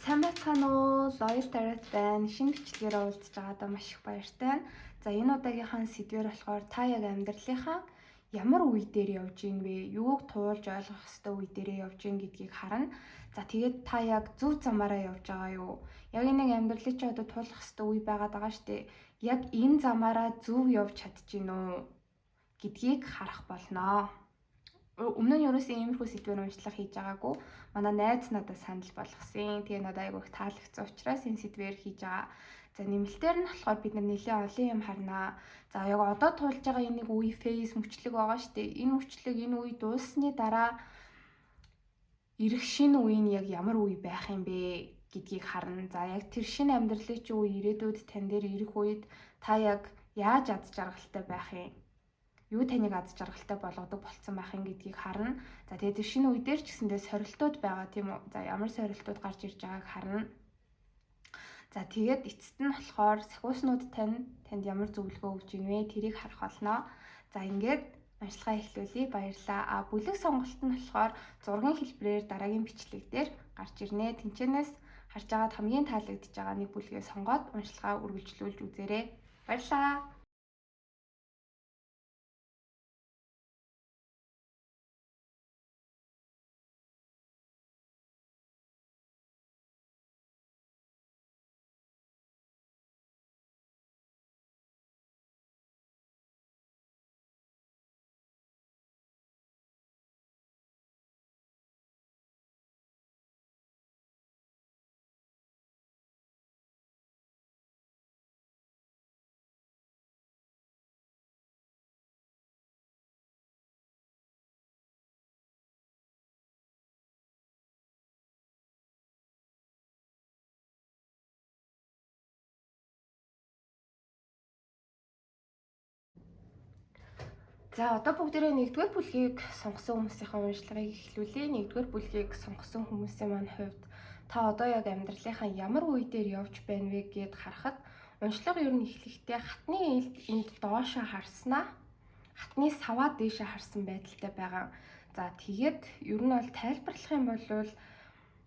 Сайн байцгаана уу? Loyal Tarot байна. Шинэ бичлэгээр уулзж байгаадаа маш их баяртай байна. За, энэ удаагийнхаа сэдвэр болохоор та яг амьдралынхаа ямар үе дээр явж гин бэ? Юуг туулж ойлгох ёстой үе дээрээ явж гин гэдгийг харна. За, тэгээд та яг зөв замаараа явж байгаа юу? Яг энэ амьдралыг чи одоо туулах ёстой үе байгаад байгаа штэ. Яг энэ замаараа зөв явж чадж гин үү гэдгийг харах болно. Өмнө нь ерөөсөө иймэрхүү сэдвээр уншлага хийж байгаагүй. Манай найз надад санал болгосон. Тэгээ надад айгүй их таалагдсан учраас энэ сэдвээр хийж байгаа. За, нэмэлтээр нь болохоор бид нар нэлээд олон юм харнаа. За, яг одоо туулж байгаа энэ нэг үе phase мөчлөг байгаа шүү дээ. Энэ мөчлөг, энэ үе дууссаны дараа ирэх шинэ үе нь яг ямар үе байх юм бэ гэдгийг харна. За, яг тэр шинэ амьдралын чи үе ирээдүйд тань дээр ирэх үед та яг яаж аз жаргалтай байх юм? Юу таныг аз жаргалтай болгодог болцсон байх юм гэдгийг харна. За, тэгээд тэр шинэ үе дээр ч гэсэндээ сорилтууд байгаа, тийм үү? За, ямар сорилтууд гарч ирж байгааг харна. За, тэгээд эцэст нь болохоор сахиуснууд танд ямар зөвлөгөө өгч ийн вэ? Тэрийг харах болно. За, ингээд уншилгаа эхлүүлье. Баярлалаа. А бүлэг сонголт нь болохоор зургийн хэлбэрээр дараагийн бичлэг дээр гарч ирнэ. Тэнчэнээс харж байгаад хамгийн таалагдж байгаа нэг бүлгээ сонгоод уншилгаа үргэлжлүүлж үзээрэй. Баярлалаа. За, одоо бүгдээрээ нэгдүгээр бүлгийг сонгосон хүмүүсийнхээ уншлагыг эхлүүлье. Нэгдүгээр бүлгийг сонгосон хүмүүсийн маань хувьд та одоо яг амьдралынхаа ямар үе дээр явж байна вэ гэд харахад уншлага ер нь эхлэхдээ хатны элд энд доошоо харснаа, хатны саваа дээшээ харсан байдалтай байгаа. За, тэгээд ер нь бол тайлбарлах юм бол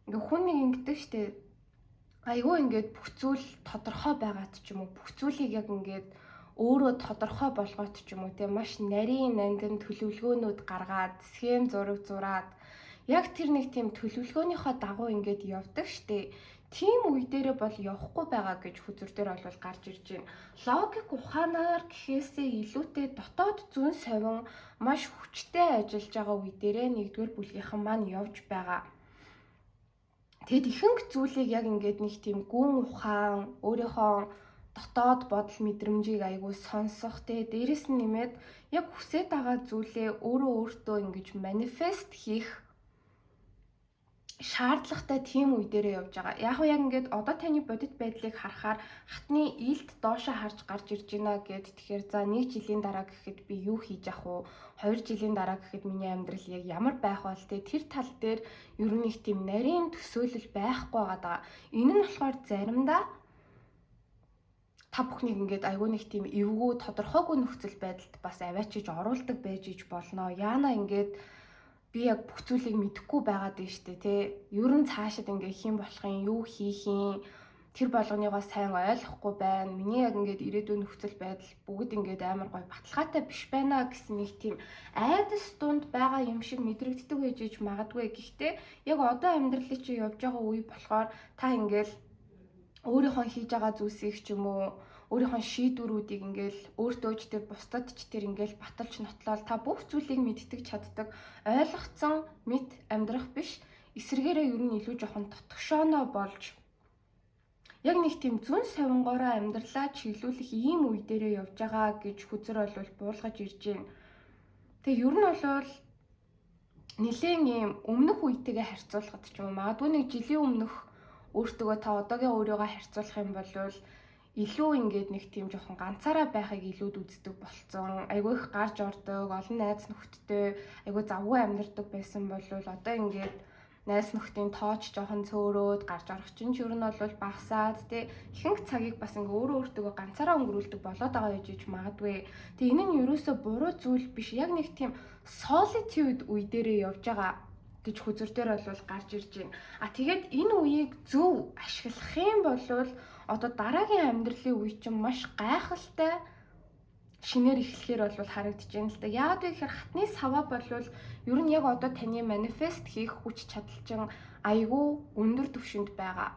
ингээ хүн нэг ингэдэг штэ, айгүй ингээд бүх зүйл тодорхой байгаад ч юм уу, бүх зүйлийг яг ингээд өөрөө тодорхой болгоод ч юм уу, те, маш нарийн нандин төлөвлөгөөнүүд гаргаад, схем зураг зураад, яг тэр нэг тийм төлөвлөгөөнийхөө дагуу ингээд явдаг штэ. Тийм үе дээрээ бол явахгүй байгаа гэж хөзөр дээр бол гарч ирж байна. Логик ухаанаар гэхээсээ илүүтэй дотоод зүүн совин маш хүчтэй ажиллаж байгаа үе дээрээ нэгдүгээр бүлгийнхэн маань явж байгаа. Тэгэд ихэнх зүйлийг яг ингээд нэг тийм гүн ухаан, өөрийнхөө дотоод бодол мэдрэмжийг айгүй сонсох, те, дээрэс нь нэмээд яг хүсээд байгаа зүйлээ өөрөө өөртөө ингэж манифест хийх шаардлагатай тийм үе дээрээ явж байгаа. Яг уу яг ингээд одоо таны бодит байдлыг харахаар хатны илт доошоо харж гарч ирж байна гэд. Тэгэхээр за, нэг жилийн дараа гэхэд би юу хийж ах вэ? 2 жилийн дараа гэхэд миний амьдрал яг ямар байх бол те, тэр тал дээр ер нь нэг тийм нарийн төсөөлөл байхгүй байгаа. Энэ нь болохоор заримдаа та бүхнийг ингээд айгүй нэг тийм эвгүй, тодорхойгүй нөхцөл байдалд бас аваачиж оруулдаг байж иж болно. Яана ингээд би яг бүх зүйлийг мэдэхгүй байгаад байна штэ, тий. Ер нь цаашид ингээ хэн болох юм, юу хийх юм, тэр болгоныгоо сайн ойлгохгүй байна. Миний яг ингээд ирээдүйн нөхцөл байдал бүгд ингээд амар гоё баталгаатай биш байна гэсэн нэг тийм айдас дунд байгаа юм шиг мэдрэгддэг байж иж магадгүй. Гэхдээ яг одоо амьдралын чи явж байгаа үе болохоор та ингээл өөрийнхөө хийж байгаа зүйлсийг ч юм уу, өөрийнхөө шийдвэрүүдийг ингээл өөртөө ч тэр, бусдад ч тэр ингээл баталж нотлоол, та бүх зүйлийг мэддэг, чаддаг, ойлгоцсон мэт амьдрах биш, эсрэгээрээ ер нь илүү жоохон дотгошооно болж, яг нэг тийм зүүн совингоороо амьдралаа чиглүүлэх ийм үе дээрээ явж байгаа гэж хөзөр бол буулгаж ирж байна. Тэгээ ер нь бол нэлээд ийм өмнөх үетэйгээ харьцуулахад ч юм уу, магадгүй нэг жилийн өмнөх өөртөөгөө та одоогийн өөрийгөө харьцуулах юм бол илүү ингээд нэг тийм жоохон ганцаараа байхыг илүүд үздэг болцсон. Айгүй их гарч ордог, олон найз нөхдөдтэй айгүй завгүй амьдардаг байсан бол одоо ингээд найз нөхдийн тооч жоохон цөөрөөд, гарч орох чинь ч ер нь бол багасаад, тий, ихэнх цагийг бас ингээ өөрөө өөртөө ганцаараа өнгөрүүлдэг болоод байгаа гэж магадгүй. Тэгээ энэ нь ерөөсөө буруу зүйл биш. Яг нэг тийм solitude үе дээрээ явж байгаа. гэж хөзөр дээр бол гарч ирж байна. А тэгээд энэ үеийг зөв ашиглах юм бол одоо дараагийн амьдралын үе чинь маш гайхалтай шинээр эхлэхээр бол харагдаж байна л да. Яагаад вэ гэхээр хатны саваа болвол ер нь яг одоо таны manifest хийх хүч чадал чинь айгүй өндөр түвшинд байгаа.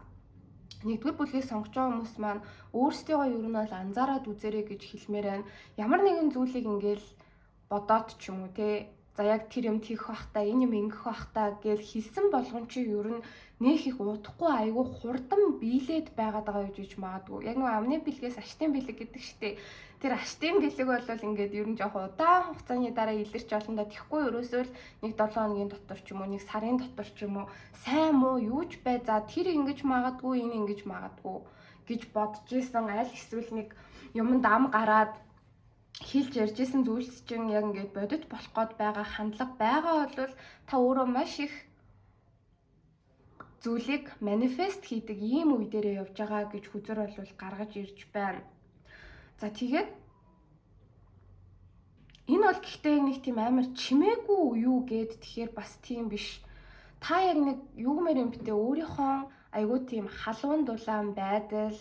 Нэгдүгээр бүлгийг сонгож байгаа хүмүүс маань өөрсдийгөө ер нь бол анзаараад үзээрэй гэж хэлмээр байна. Ямар нэгэн зүйлийг ингээл бодоод ч юм уу те, за яг тэр юм тийх бах та, энэ юм ингэх бах та гэж хэлсэн болгон чи ер нь нөх их удахгүй айгүй хурдан биелээд байгаад байгаа гэж магадгүй. Яг нэг амны бэлгээс аштын бэлэг гэдэг штеп. Тэр аштын бэлэг бол ингээд ер нь жоох удаан хугацааны дараа илэрч олон да. Тэгэхгүй ерөөсөө л нэг 7 хоногийн дотор ч юм уу, нэг сарын дотор ч юм уу, сайн муу юу ч бай, за тэр ингэж магадгүй, энэ ингэж магадгүй гэж бодож исэн, аль эсвэл нэг юмд ам гараад хэлж ярьжсэн зүйлс чинь яг ингээд бодит болох гээд байгаа хандлага байгаа бол та өөрөө маш их зүйлийг manifest хийдэг ийм үе дээрээ явж байгаа гэж хөзөр бол гаргаж ирж байна. За, тэгээд энэ бол гэхдээ нэг тийм амар чимээгүй юу гээд тэгэхээр бас тийм биш. Та яг нэг юу гэмээр юм бтэ, өөрийнхөө айгүй тийм халуун дулаан байдал,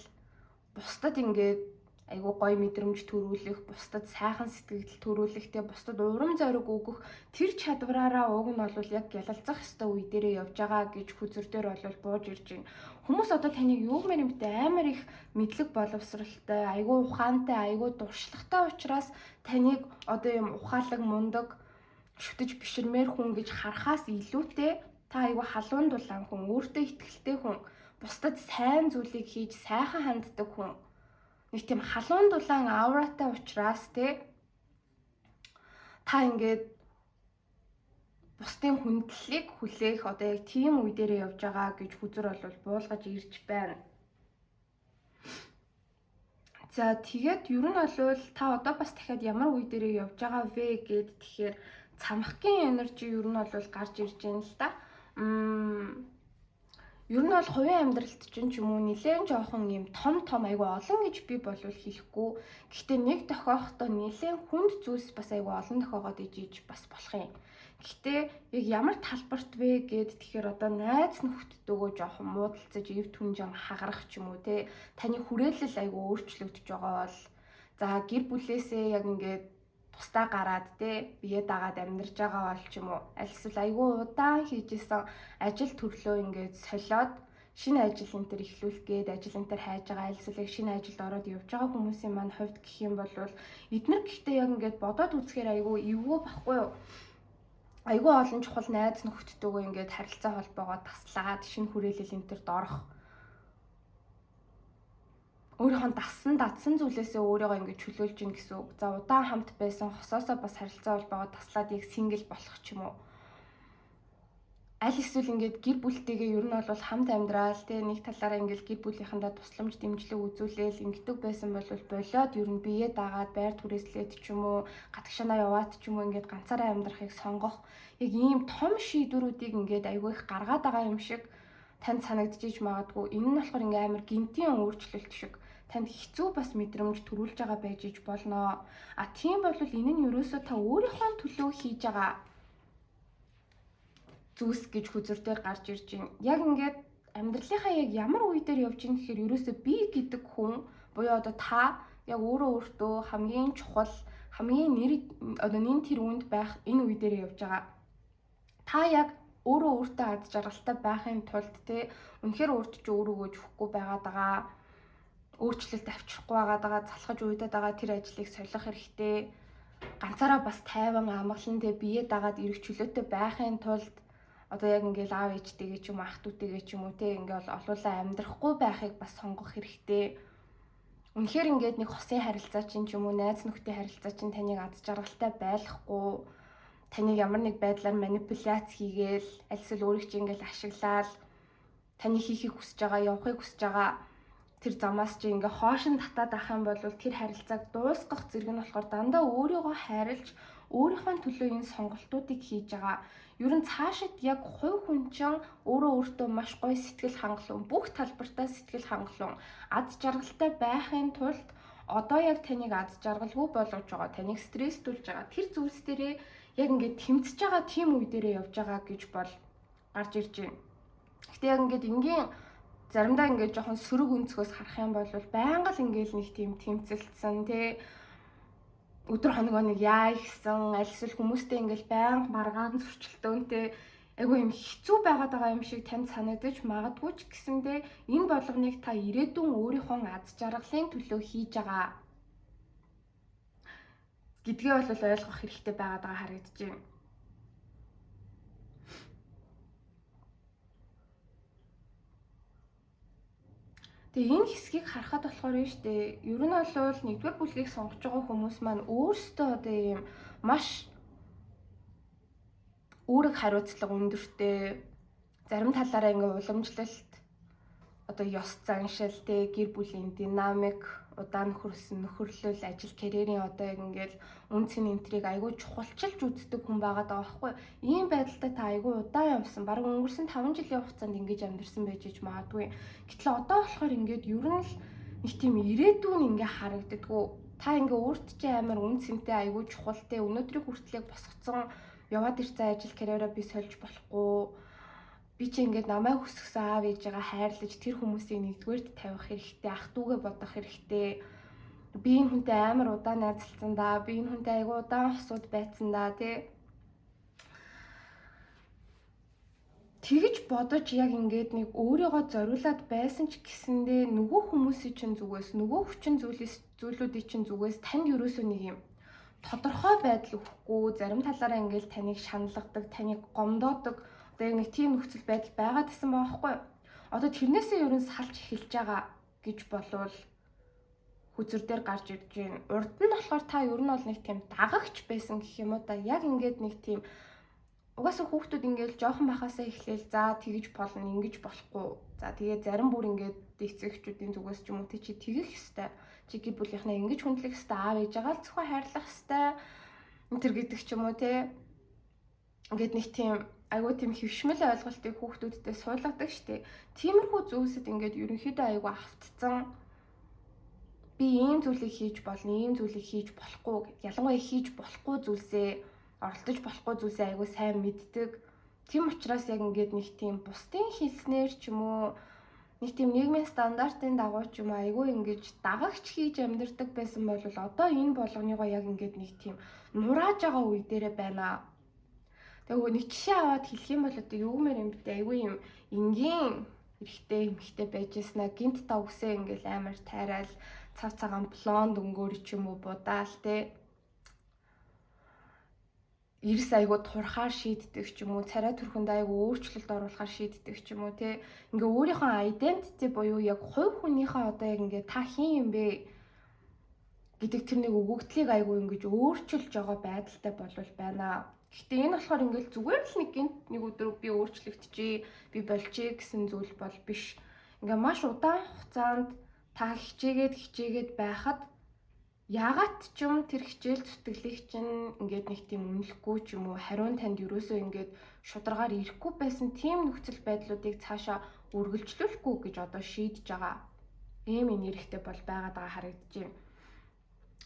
бусдад ингээд айгүй гоё мэдрэмж төрүүлэх, бусдад сайхан сэтгэл төрүүлэх, те, бусдад урам зориг өгөх тэр чадвараараа уг нь бол яг гялалзах ёстой үе дээрээ явж байгаа гэж хөзөр дээр бол бууж ирж байна. Хүмүүс одоо таныг юу гэмээр юм бэ, амар их мэдлэг боловсралтай, айгүй ухаантай, айгүй туршлагатай учраас таныг одоо юм ухаалаг, мундаг, шүтэж биширмээр хүн гэж харахаас илүүтэй та айгүй халуун дулаан хүн, өөртөө итгэлтэй хүн, бусдад сайн зүйлийг хийж сайхан ханддаг хүн, нэг тийм халуун дулаан ауратай учраас те, та ингээд бусдын хүндлэлийг хүлээх одоо яг тийм үе дээрээ явж байгаа гэж хөзөр бол буулгаж ирж байна. За, тэгээд ер нь бол та одоо бас дахиад ямар үе дээрээ явж байгаа вэ гэд тэгэхээр цамхгийн energy ер нь бол гарч ирж байна л да. Ер нь бол хувийн амьдралд чинь ч юм уу нилээн жоохон юм том том айгүй олон гэж би болвол хэлэхгүй. Гэхдээ нэг тохиохдоо нилээн хүнд зүйлс бас айгүй олон тохиогоод ижиж бас болох юм. Гэхдээ яг ямар талбарт вэ гэд тэгэхээр одоо найз нөхдөдөөгөө жоохон муудалцаж, эв түнжин хагарах ч юм уу те, таны хүрээлэл айгүй өөрчлөгдөж байгаа бол, за, гэр бүлээсээ яг ингээд тусдаа гараад те, бие дагаад амьдарч байгаа бол ч юм уу, аль эсвэл айгүй удаан хийжсэн ажил төрлөө ингээд солиод шинэ ажил энэ төр эхлүүлэх гээд ажил энэ төр хайж байгаа, аль эсвэл яг шинэ ажилд ороод явж байгаа хүмүүсийн маань хувьд гэх юм бол эднэр гэхдээ яг ингээд бодоод үзэхээр айгүй эвгүй баггүй юу? Айгүй олон чухал найз нөхдөдөөгөө ингээд харилцаа холбоогоо таслаад шинэ хүрээлэл энэ төрд орох, өөрийнхөө дассан дадсан зүйлээсээ өөрийгөө ингэж чөлөөлж гин гэсэн үг. За, удаан хамт байсан хосоосоо бас харилцаа холбоогоо таслаад яг single болох ч юм уу. Аль эсвэл ингээд гэр бүлтэйгээ ер нь бол хамт амьдрал те, нэг талаараа ингээд гэр бүлийнхэндээ тусламж дэмжлэг үзүүлээл ингэдэг байсан бол болоод ер нь бие дагаад байр түрээслээд ч юм уу, гадагшаанаа яваад ч юм уу, ингээд ганцаараа амьдрахыг сонгох яг ийм том шийдвэрүүдийг ингээд айгүй их гаргаад байгаа юм шиг танд санагдчихж магадгүй. Энэ нь болохоор ингээ амар гинтийн өөрчлөлт шиг танд хэцүү бас мэдрэмж төрүүлж байгаа байж иж болно. А тийм бол энэ нь ерөөсөө та өөрийнхөө төлөө хийж байгаа зүйлс гэж хөзөр дээр гарч ирж байна. Яг ингээд амьдралынхаа яг ямар үе дээр явж ийн гэхээр ерөөсөө би гэдэг хүн буюу одоо та яг өөрөө өөртөө хамгийн чухал, хамгийн нэр одоо нэн тэр үнд байх энэ үе дээр явж байгаа. Та яг өөрөө өөртөө аз жаргалтай байхын тулд те, үнэхээр өөрт чи өөрөөгөө өгөхгүй байгаад байгаа, өөрчлөлт авчрахгүй байгаад байгаа, залхаж уйдаад байгаа тэр ажлыг солих хэрэгтэй. Ганцаараа бас тайван амгалан те, бие дагаад эрх чөлөөтэй байхын тулд одоо яг ингээл аав ээжтэйгээ ч юм уу, ах дүүтэйгээ ч юм уу те, ингээл олуулаа амьдрахгүй байхыг бас сонгох хэрэгтэй. Үнэхээр ингээд нэг хосын харилцаа чинь ч юм уу, найз нөхдийн харилцаа чинь таныг аз жаргалтай байлгахгүй, таныг ямар нэг байдлаар манипуляц хийгээл, аль эсвэл өөрийг чинь ингээл ашиглаад таны хийхийг хүсэж байгаа, явахыг хүсэж байгаа тэр замаас чи ингээ хоошин татаад авах юм бол тэр харилцааг дуусгах зэрэг нь болохоор дандаа өөрийгөө хайрлж, өөрийнхөө төлөө энэ сонголтуудыг хийж байгаа. Ер нь цаашид яг хувь хүн чинь өөрөө өөртөө маш гоё сэтгэл хангалуун, бүх талбартаа сэтгэл хангалуун, аз жаргалтай байхын тулд одоо яг таныг аз жаргалгүй болгож байгаа, таныг стресстүүлж байгаа тэр зүйлс дээрээ яг ингээд тэмцэж байгаа тийм үе дээрээ явж байгаа гэж бол гарч ирж байна. Гэтэ яг ингээд энгийн заримдаа ингээд жоохон сөрөг өнцгөөс харах юм бол байнга л ингээд нэг тийм тэмцэлдсэн тий өдөр хоногоо нэг яа ихсэн аль эсвэл хүмүүстэй ингээд байнга маргаан зөрчилдөөнтэй айгүй юм хэцүү байгаад байгаа юм шиг танд санагдаж магадгүй ч гэсэндээ энэ болгоныг та ирээдүйн өөрийнхөө аз жаргалын төлөө хийж байгаа гэдгээ бол ойлгох хэрэгтэй байгаад байгаа харагдаж байна. Тэгээ энэ хэсгийг харахад болохоор нь шүү дээ. Ер нь бол нэгдүгээр бүлгийг сонгож байгаа хүмүүс маань өөрсдөө одоо ийм маш үүрэг хариуцлага өндөртэй, зарим талаараа ингээ уламжлалт одоо ёс заншил те гэр бүлийн динамик, удаан нөхөрсөн нөхөрлөл, ажил карьерийн одоо яг ингээл үн цэн энтрийг айгүй чухалчилж үздэг хүн байгаад байгаа байхгүй. Ийм байдалтай та айгүй удаан явсан. Бараг өнгөрсөн 5 жилийн хугацаанд ингэж амьдарсан байж иж магадгүй. Гэтэл одоо болохоор ингээд ер нь л нэг тийм ирээдүйн ингээ харагддаггүй. Та ингээ өөрт чинь амар үн цэнтэй айгүй чухал те өнөөдрийг хүртлээг босгоцсон яваад ирсэн ажил карьераа би сольж болохгүй. Би чи ингээд намайг хүсгэсэн аав ээжигээ хайрлаж тэр хүмүүсийг нэгдүгээрт тавих хэрэгтэй, ах дүүгээ бодох хэрэгтэй. Би энэ хүнтэй амар удаан найзалцсан да, би энэ хүнтэй айгүй удаан хосууд байцсан да тий. Тэгж бодож яг ингээд нэг өөрийгөө зориулаад байсан ч гэсэндээ нөгөө хүмүүсийн чинь зүгээс, нөгөө хүчин зүйлүүдийн чинь зүгээс танд ерөөсөө нэг юм тодорхой байдал өгөхгүй, зарим талаараа ингээл таныг шаналгадаг, таныг гомдоодог одоо яг нэг тийм нөхцөл байдал байгаад исэн байгаа байхгүй. Одоо тэрнээсээ ер нь салж эхэлж байгаа гэж болвол хүзэр дээр гарч ирж байна. Урд нь болохоор та ер нь бол нэг тийм дагагч байсан гэх юм уу да. Яг ингээд нэг тийм угаасаа хүүхдүүд ингээл жоохон бахаасаа эхлээл за тэгэж болно, ингэж болохгүй. За тэгээ зарим бүр ингээд эцэг эхчүүдийн зүгээс ч юм уу чи тэгэх ёстой. Чи гэр бүлийнхнээ ингэж хүндлэх ёстой, аав ээжээгээ л зөвхөн хайрлах ёстой. Энэ төр гэдэг ч юм уу те. Ингээд нэг тийм айгүй тийм хөвшмөл ойлголтыг хүүхдүүдтэй суулгадаг штеп. Тиймэрхүү зүйлсэд ингээд ерөнхийдөө айгүй автцсан. Би ийм зүйлийг хийж болно, ийм зүйлийг хийж болохгүй. Ялангуяа хийж болохгүй зүйлсээ, оролдож болохгүй зүйлсээ айгүй сайн мэддэг. Тийм учраас яг ингээд нэг тийм бусдын хэлснээр ч юм уу нэг тийм нийгмийн стандартын дагуу ч юм уу айгүй ингэж дагагч хийж амьдардаг байсан бол одоо энэ болгоныгоо яг ингээд нэг тийм нурааж байгаа үе дээрээ байна. Тэгээ нэг жишээ аваад хэлэх юм бол одоо юу мэр юм бэ? Айгүй юм энгийн эрэгтэй эмэгтэй байж яснаа гинт та үсээ ингээл амар тайраал цав цагаан блонд өнгөөр ч юм уу будаал те. Эрс айгуу турхаар шийддэг ч юм уу, царай төрхөнд айгуу өөрчлөлт оруулахаар шийддэг ч юм уу те. Ингээ өөрийнхөө identity буюу яг хувь хүнийхээ одоо яг ингээ та хин юм бэ гэдэг тэр нэг өгөгдлийг айгуу ингэж өөрчилж байгаа байдалтай болвол байна. Гэхдээ энэ болохоор ингээл зүгээр л нэг гинт нэг өдөр би өөрчлөгдөжээ, би болжээ гэсэн зүйл бол биш. Ингээ маш удаан хугацаанд та хичээгээд байхад яагаад ч юм тэр хичээл зүтгэлийг чинь ингээд нэг тийм үнэлэхгүй ч юм уу хариу танд ерөөсөө ингээд шударгаар ирэхгүй байсан тийм нөхцөл байдлуудыг цаашаа үргэлжлүүлэхгүй гэж одоо шийдэж байгаа. Ийм энергитэй бол байгаад байгаа харагдаж байна.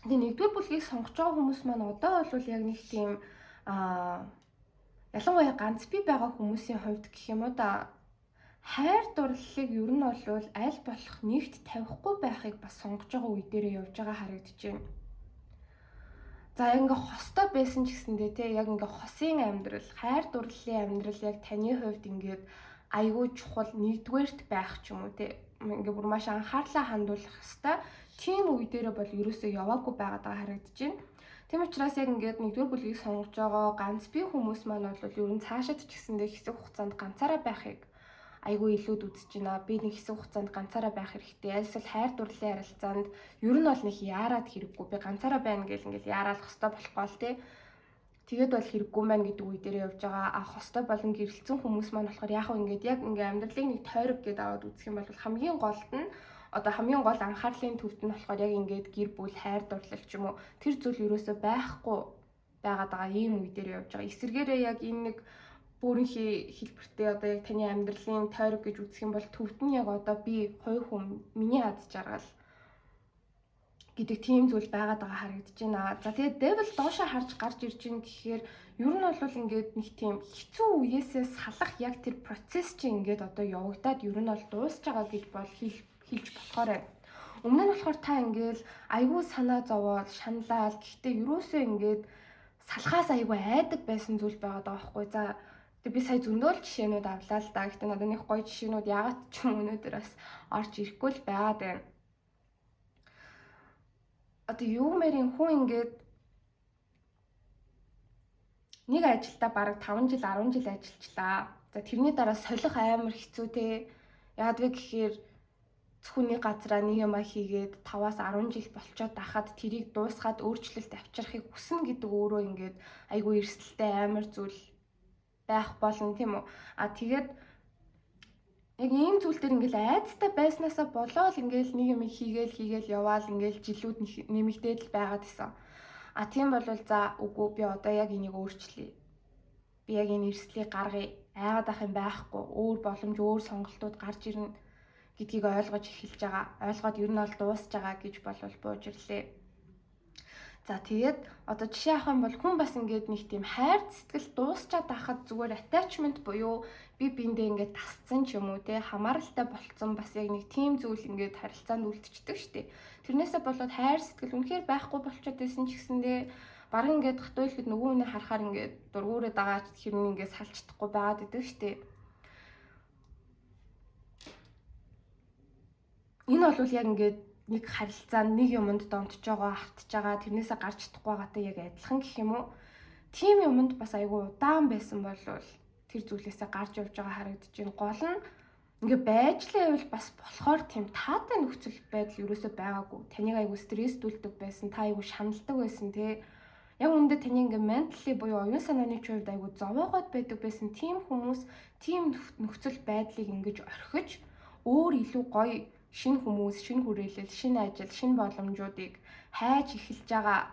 Тэгээ нэгдүгээр бүлгийг сонгож байгаа хүмүүс маань одоо бол яг нэг тийм ялангуяа ганц бий байгаа хүмүүсийн хувьд гэх юм уу да хайр дурлалыг ер нь бол аль болох нэгт тавихгүй байхыг бас сонгож байгаа үе дээрээ явж байгаа харагдаж байна. За ингээ хостой байсан ч гэсэндээ те яг ингээ хосын амьдрал, хайр дурлалын амьдрал яг таны хувьд ингээд айгүй чухал нэгдүгээрт байх ч юм уу те ингээ бүр маш анхаарлаа хандуулах хэвээр тийм үе дээрээ бол ерөөсөө яваагүй байгаад байгаа харагдаж байна. Тийм учраас яг ингээд нэгдүгээр бүлгийг сонгож байгаа ганц бие хүмүүс маань бол ер нь цаашаад ч гэсэндээ хэсэг хугацаанд ганцаараа байхыг айгүй илүүд үзэж байна. Би нэг хэсэг хугацаанд ганцаараа байх хэрэгтэй. Альсвал хайр дурлалын харилцаанд ер нь бол нэг яарад хэрэггүй. Би ганцаараа байна гэл ингээл яараалах хэвээр болохгүй л тий. Тэгээд бол хэрэггүй мэн гэдэг үе дээр явж байгаа. А хостой болон гэрэлцэн хүмүүс маань болохоор яг ингээд яг ингээ амьдралыг нэг тойрог гэдээ аваад үзэх юм бол хамгийн голд нь одоо хамгийн гол анхаарлын төвд нь болохоор яг ингээд гэр бүл, хайр дурлал ч юм уу тэр зүйл ерөөсөө байхгүй байгаад байгаа ийм үе дээр явж байгаа. Эсвэргээрээ яг энэ нэг бүрэнхий хэлбэртэй одоо яг таны амьдралын тойрог гэж үзэх юм бол төвд нь яг одоо би хувь хүн, миний аз жаргал гэдэг тийм зүйл байгаад байгаа харагдаж байна. За тэгээд Devil доошоо харж гарч ирж байна гэхээр ер нь бол ингээд нэг тийм хэцүү үеэсээ салах яг тэр процесс чинь ингээд одоо явагдаад ер нь бол дуусж байгаа гэж бол хэлж болохоор байна. Өмнө нь болохоор та ингээд айгүй санаа зовоод шаналал, гэхдээ ерөөсөө ингээд салхаас айгүй айдаг байсан зүйл байгаад байгаа байхгүй. За тэг би сая зөндөөл жишээнүүд авлаа л да. Гэхдээ надад нэг гоё жишээнүүд яагаад ч юм өнөөдөр бас орж ирэхгүй л байгаад байна. Одоо юу мэрийн хүн ингээд нэг ажилдаа бараг 5 жил 10 жил ажиллажлаа. За тэрний дараа солих амар хэцүү те. Яагаад вэ гэхээр зөвхөн нэг газараа нэг юма хийгээд 5-аас 10 жил болчоод дахад тэрийг дуусгаад өөрчлөлт авчрахыг хүснэ гэдэг өөрөө ингээд айгүй эрсдэлтэй амар зүйл байх болно тийм үү? А тэгээд яг ийм зүйл дээр ингээл айцтай байснаасаа болоод ингээл нэг юм хийгээл яваал ингээл жилүүд нэмэгдээд л байгаад исэн. А тийм бол за үгүй би одоо яг энийг өөрчлөе. Би яг энэ эрсдлийг гаргая. Айгаад ах юм байхгүй. Өөр боломж, өөр сонголтууд гарч ирнэ гэдгийг ойлгож эхэлж байгаа. Ойлгоод ер нь бол дуусж байгаа гэж болвол бууж ирлээ. За тэгээд одоо жишээ авах юм бол хүн бас ингээд нэг тийм хайр сэтгэл дуусчаад байхад зүгээр attachment буюу би биэндээ ингээд тасцсан ч юм уу те хамааралтай болцсон бас яг нэг тийм зүйл ингээд харилцаанд үлдчихдэг штеп. Тэрнээсээ болоод хайр сэтгэл үнэхээр байхгүй болчиход байсан ч гэсэндээ бараг ингээд хатуу ихэд нөгөө хүнээ харахаар ингээд дургуурээ дагаад хэрнээ ингээд салж чадахгүй байгаад идэг штеп. Энэ бол яг ингээд нэг харилцаанд нэг юмд донтож байгаа, автж байгаа, тэрнээсээ гарч чадахгүй байгаатай яг адилхан гэх юм уу? Тийм юмд бас айгүй удаан байсан бол тэр зүйлээсээ гарч явж байгаа харагдаж байна. Гол нь ингээ байж л байвал бас болохоор тийм таатай нөхцөл байдал ерөөсөө байгаагүй. Таныг айгүй стресстүүлдэг байсан, та айгүй шаналдаг байсан тий. Яг үүндээ таны ингээ mentally буюу оюун санааны хувьд айгүй зовоогоод байдаг байсан тийм хүмүүс тийм нөхцөл байдлыг ингэж орхиж өөр илүү гоё шинэ хүмүүс, шинэ хүрээлэл, шинэ ажил, шинэ боломжуудыг хайж эхэлж байгаа.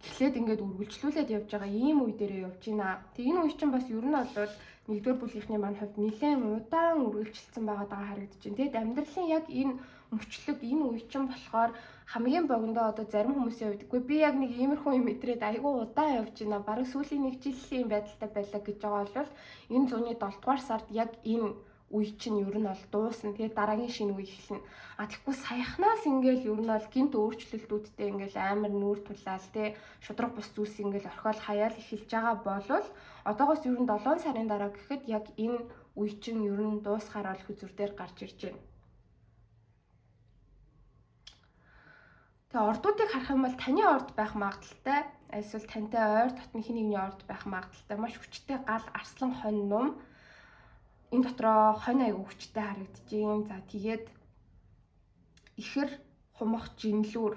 Эхлээд ингээд үргэлжлүүлээд явж байгаа ийм үе дээрээ явж байна. Тэг энэ үе чинь бас ер нь бол нэгдүгээр бүлгийнхний маань хувьд нэлээд удаан үргэлжилсэн байгаа даа харагдаж байна. Тэгэд амьдралын яг энэ мөчлөг энэ үе чинь болохоор хамгийн богиндоо одоо зарим хүмүүсийн хувьд үгүй би яг нэг иймэрхүү юм мэдрээд айгүй удаан явж байна. Бараг сүүлийн нэг жилийн байдалтай байлаа гэж байгаа бол энэ зууны 7 дугаар сард яг энэ үе чинь ер нь бол дуусна. Тэгээд дараагийн шинэ үе эхэлнэ. А тэгэхгүй саяхнаас ингээл ер нь бол гинт өөрчлөлтүүдтэй ингээл амар нүүр тулаал те шудраг бус зүйлс ингээл орхиол хаяал эхэлж байгаа болвол одоогоос ер нь 7 сарын дараа гэхэд яг энэ үе чинь ер нь дуусахаар бол хөзөр дээр гарч ирж байна. Тэгээ ордуудыг харах юм бол таны орд байх магадлалтай, эсвэл тантай ойр дотны хин нэгний орд байх магадлалтай маш хүчтэй гал, арслан, хонь, нум. Энэ дотроо хонь айгүй хүчтэй харагдаж байна. За тэгээд ихэр, хумах, жинлүүр.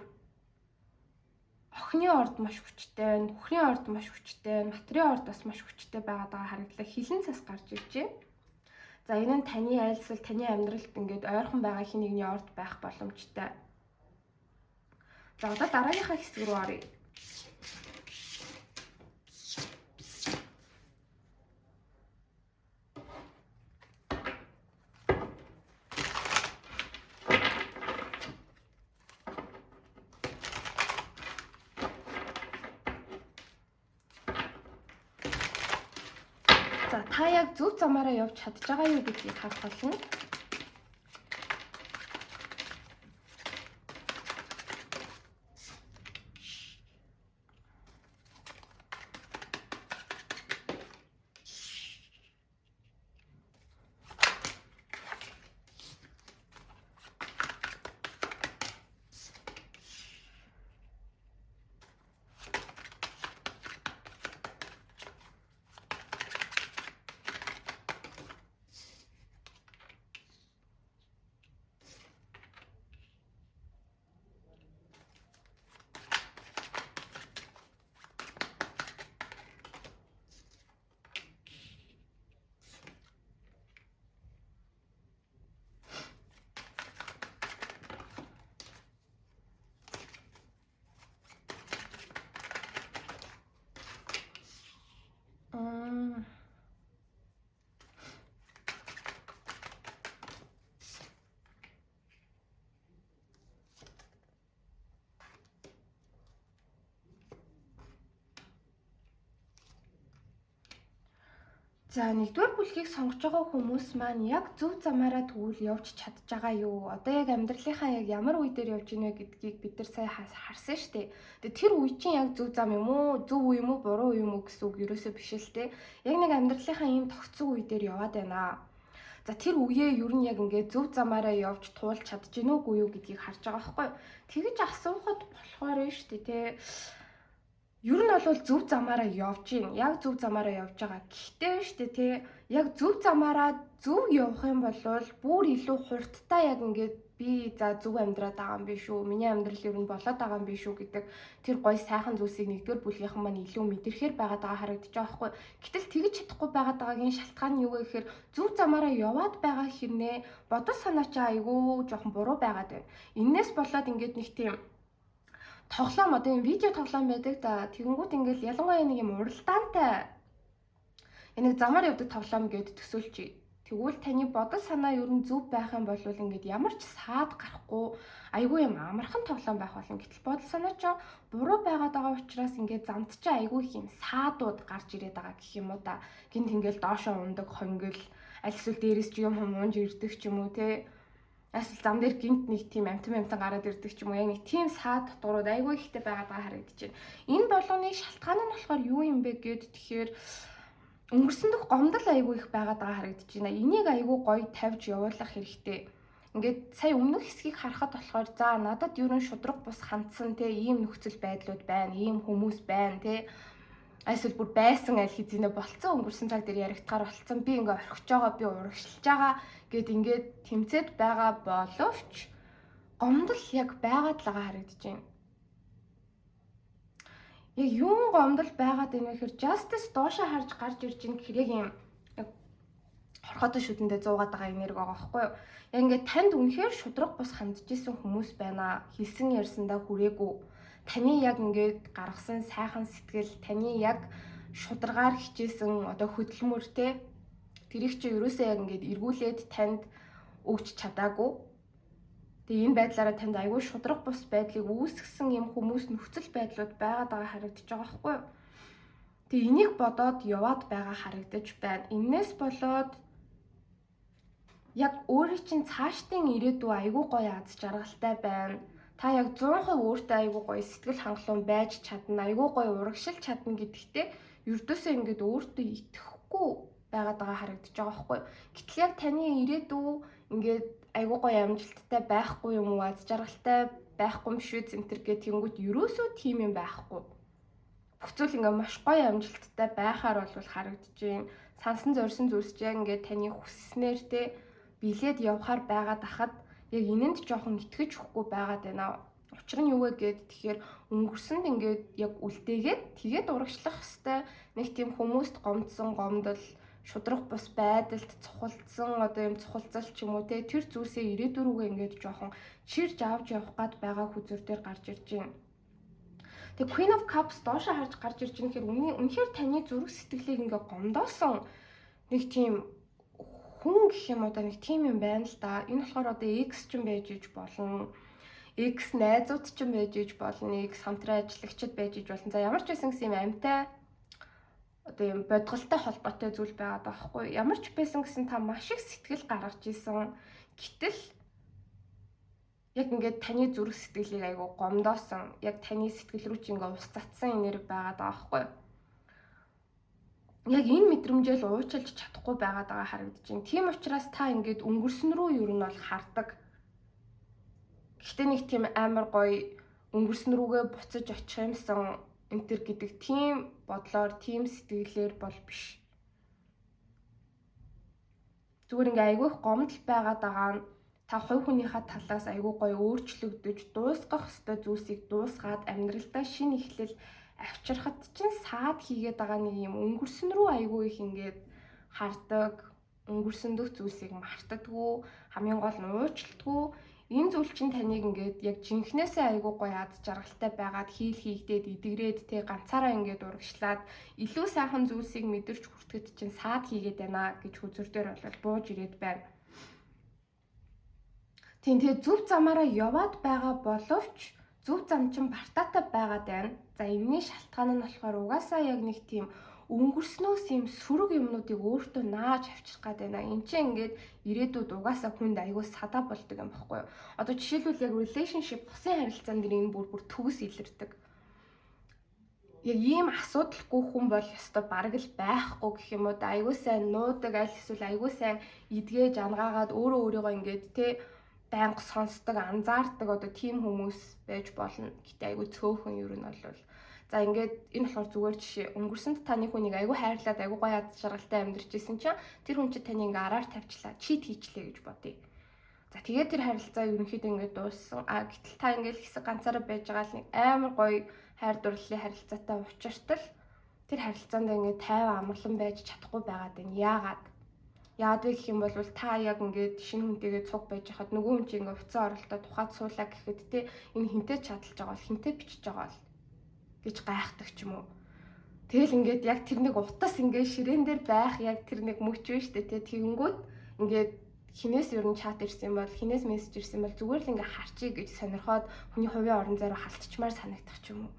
Охины орд маш хүчтэй байна. Нөхрийн орд маш хүчтэй байна. Матрын орд бас маш хүчтэй байгаад байгаа харагдлаа. Хилэн цас гарч ирж байна. За энэ нь таны айлсвал таны амьдралд ингээд ойрхон байгаа хин нэгний орд байх боломжтой. За одоо дараагийнхаа хэсэг рүү оръё. За та яг зөв замаараа явж чадж байгаа юу гэдгийг харах болно. За, нэгдүгээр бүлгийг сонгож байгаа хүмүүс маань яг зөв замаараа тэгвэл явж чадж байгаа юу? Одоо яг амьдралынхаа яг ямар үе дээр явж байна вэ гэдгийг бид нар сая харсан шүү дээ. Тэгээ тэр үе чинь яг зөв зам юм уу, зөв үе юм уу, буруу үе юм уу гэсэн үг ерөөсөө биш л дээ. Яг нэг амьдралынхаа ийм тогтсон үе дээр яваад байна. За, тэр үеэ ер нь яг ингээд зөв замаараа явж туулж чадж гинүү үгүй юу гэдгийг харж байгаа байхгүй юу? Тэгэж асуухад болохоор нь шүү дээ, тэ, ер нь бол зөв замаараа явж гин. Яг зөв замаараа явж байгаа. Гэхдээ шүү дээ, тий. Яг зөв замаараа зөв явах юм бол бүр илүү хурдтай яг ингээд би за зөв амьдраад байгаа юм биш үү? Миний амьдрал ер нь болоод байгаа юм биш үү гэдэг тэр гой сайхан зүйлсийг нэгдүгээр бүлгийнхэн маань илүү мэдрэхээр байгаад байгаа харагдаж байгаа байхгүй. Гэтэл тэгж чадахгүй байгаад байгаагийн шалтгаан нь юу вэ гэхээр зөв замаараа яваад байгаа хэрнээ бодол санаа чи айгүй жоохон буруу байгаад байна. Энээс болоод ингээд нэг тийм тоглоом, одоо юм видео тоглоом байдаг да. Тэгэнгүүт ингээл ялангуяа нэг юм уралдаантай нэг замаар явдаг тоглоом гээд төсөөлчих. Тэгвэл таны бодол санаа ер нь зөв байх юм бол ингээд ямар ч саад гарахгүй, айгүй юм амархан тоглоом байх болно. Гэтэл бодол санаа ч буруу байгаад байгаа учраас ингээд замд чи айгүй их юм саадууд гарч ирээд байгаа гэх юм уу да. Гинт ингээл доошоо ундаг хонгил, аль эсвэл дээрээс ч юм хум унж ирдэг ч юм уу, те, эсвэл зам дээр гинт нэг тийм амтан амтан гараад ирдэг ч юм уу, яг нэг тийм саад дотгорууд айгүй ихтэй байгаад байгаа харагдаж байна. Энэ болгоны шалтгаан нь болохоор юу юм бэ гэд, тэгэхээр өнгөрсөн дэх гомдол айгүй их байгаад байгаа харагдаж байна. Энийг айгүй гоё тавьж явуулах хэрэгтэй. Ингээд сая өмнөх хэсгийг харахад болохоор за надад ер нь шудраг бус хандсан, те, ийм нөхцөл байдлууд байна, ийм хүмүүс байна, те, эсвэл бүр байсан, аль хэзээ болцсон, өнгөрсөн цаг дээр яригдахаар болцсон, би ингээ орхиж байгаа, би урагшилж байгаа гэд ингээд тэмцээд байгаа боловч гомдол яг байгаад л байгаа харагдаж байна. Яг юун гомдол байгаад байна вэ гэхээр justice доошоо харж гарч ирж байна гэхээр яг юм яг хорхоотой шүдэндээ зуугаад байгаа энерги байгаа байхгүй юу? Яг ингээд танд үнэхээр шудраг бус хандж исэн хүмүүс байна. Хэлсэн ярьсандаа хүрээгүй, таны яг ингээд гаргасан сайхан сэтгэл, таны яг шударгаар хичээсэн одоо хөдөлмөр, те, тэрийг чи ерөөсөө яг ингээд эргүүлээд танд өгч чадаагүй. Тэгээ энэ байдлаараа танд айгүй шудраг бус байдлыг үүсгэсэн юм хүмүүс, нөхцөл байдлууд байгаад байгаа харагдаж байгаа байхгүй юу? Тэгээ энийг бодоод яваад байгаа харагдаж байна. Энээс болоод яг өөрийн чинь цаашдын ирээдүй айгүй гоё аз жаргалтай байна. Та яг 100% өөртөө айгүй гоё сэтгэл хангалуун байж чадна, айгүй гоё урагшилж чадна гэдэгтээ ердөөсөө ингээд өөртөө итгэхгүй байгаад байгаа харагдаж байгаа байхгүй. Гэтэл яг таны ирээдүй ингээд айгүй гоё амжилттай байхгүй юм уу, аз жаргалтай байхгүй юм шүү зэнтэр гэх тэнгүүт ерөөсөө тийм юм байхгүй. Бүх зүйл ингээ маш гоё амжилттай байхаар бол харагдаж байна. Сансан зорьсон зүйлс ч яг ингээд таны хүсснээр, те, билээд явхаар байгаад ахад яг энэнд жоохон итгэж өгөхгүй байгаад байна. Учир нь юу вэ гэд, тэгэхээр өнгөрсөнд ингээд яг үлдээгээд тэгээд урагшлах хэвээр нэг тийм хүмүүст гомдсон гомдол, шудраг бус байдалд цухалдсан одоо юм цухалцал ч юм уу, те, тэр зүйлсээ ирээдүй рүүгээ ингээд жоохон чирж авч явах гад байгаа хүзэр дээр гарч ирж байна. Тэгээ Queen of Cups доошоо харж гарч ирж байгаа гэхээр үнэхээр таны зүрх сэтгэлийг ингээ гомдоосон нэг тийм хүн гэх юм одоо нэг тийм юм байна л да. Энэ болохоор одоо ex ч юм байж иж болно. Ex найзууд ч юм байж иж болно. Ex хамтран ажиллагчид байж иж болно. За, ямар ч байсан гэсэн юм амьтай одоо юм бодгалтай холбоотой зүйл байгаа байхгүй. Ямар ч байсан гэсэн та маш их сэтгэл гаргаж исэн. Гэтэл яг ингээд таны зүрх сэтгэлийг айгу гомдоосон. Яг таны сэтгэл рүү чи ингээ ус цацсан энерги байгаад байгаа байхгүй, яг энэ мэдрэмжээл уучлж чадахгүй байгаад байгаа харагдаж байна. Тийм учраас та ингээд өнгөрсөн рүү ер нь бол хардаг. Гэхдээ нэг тийм амар гоё өнгөрсөн рүүгээ буцаж очих юмсан энтер гэдэг тийм бодлоор, тийм сэтгэлээр бол биш. Зүгээр ингээ айгүйх гомдол байгаад байгаа нь та хувь хүнийхээ талаас айгүй гоё өөрчлөгдөж, дуусгах ёстой зүйлсийг дуусгаад амьдралдаа шинэ эхлэл авчирхад чинь саад хийгээд байгаа нэг юм өнгөрсөн рүү айгүй их ингээд хардаг, өнгөрсөн дэх зүйлсийг мартадгүй, хамгийн гол нь уучлдаггүй. Энэ зүйл чинь таныг ингээд яг жинхнээсээ айгүй гоё аз жаргалтай байгаад хийл хийгдээд эдгрээд, те, ганцаараа ингээд урагшлаад илүү сайхан зүйлсийг мэдэрч хүртэхэд чинь саад хийгээд байна гэж хөзөр дээр бол бууж ирээд байна. Тийм, тэгээ зөв замаараа яваад байгаа боловч зөв зам чинь бартаатай байгаад байна. За, энэний шалтгаан нь болохоор угаасаа яг нэг тийм өнгөрснөөс юм сөрөг юмнуудыг өөртөө нааж авчрах гээд байна. Энд чинь ингээд ирээдүйд угаасаа хүнд айгүй садаа болдог юм баггүй юу? Одоо жишээлбэл яг relationship хосын харилцаан дээр энэ бүр төгс илэрдэг. Яг ийм асуудалгүй хүн бол ёстой бараг л байхгүй гэх юм уу да, айгүй сайн нуудаг, аль эсвэл айгүй сайн эдгэж ангаагаад өөрөө өөрийгөө ингээд те байнга сонсдог, анзаардаг одоо тийм хүмүүс байж болно. Гэтэ айгүй цөөхөн ер нь бол. За ингээд энэ болохоор зүгээр жишээ. Өнгөрсөнд таны хүнийг айгүй хайрлаад айгүй гоё ад жаргалтай амьдарч исэн чинь тэр хүн чинь таны ингээ араар тавьчлаа, чит хийчлээ гэж бодъё. За тэгээд тэр харилцаа ерөнхийдөө ингээд дууссан. А гэтэл та ингээд хэсэг ганцаараа байж байгаа л нэг амар гоё хайр дурлалын харилцаатай учиртал тэр харилцаанд ингээд тайван амарлан байж чадахгүй байгаад байна. Яагаад? Яагаад вэ гэх юм бол та яг ингээд шинэ хүнтэйгээ цуг байж хахад нөгөө хүн чинь ингээд уцаа оролтоо тухайд суулаа гэхэд те энэ хинтээ чадалж байгаа бол хинтээ бичиж байгаа бол гэж гайхдаг ч юм уу. Тэгэл ингээд яг тэр нэг утас ингээд ширээн дээр байх яг тэр нэг мөч вэ штэ те, тэгэнгүүт ингээд хинээс ер нь чат ирсэн бол, хинээс мессеж ирсэн бол зүгээр л ингээ харчий гэж сонирхоод хүний хувийн орон зай руу халтчмаар санагдах ч юм уу.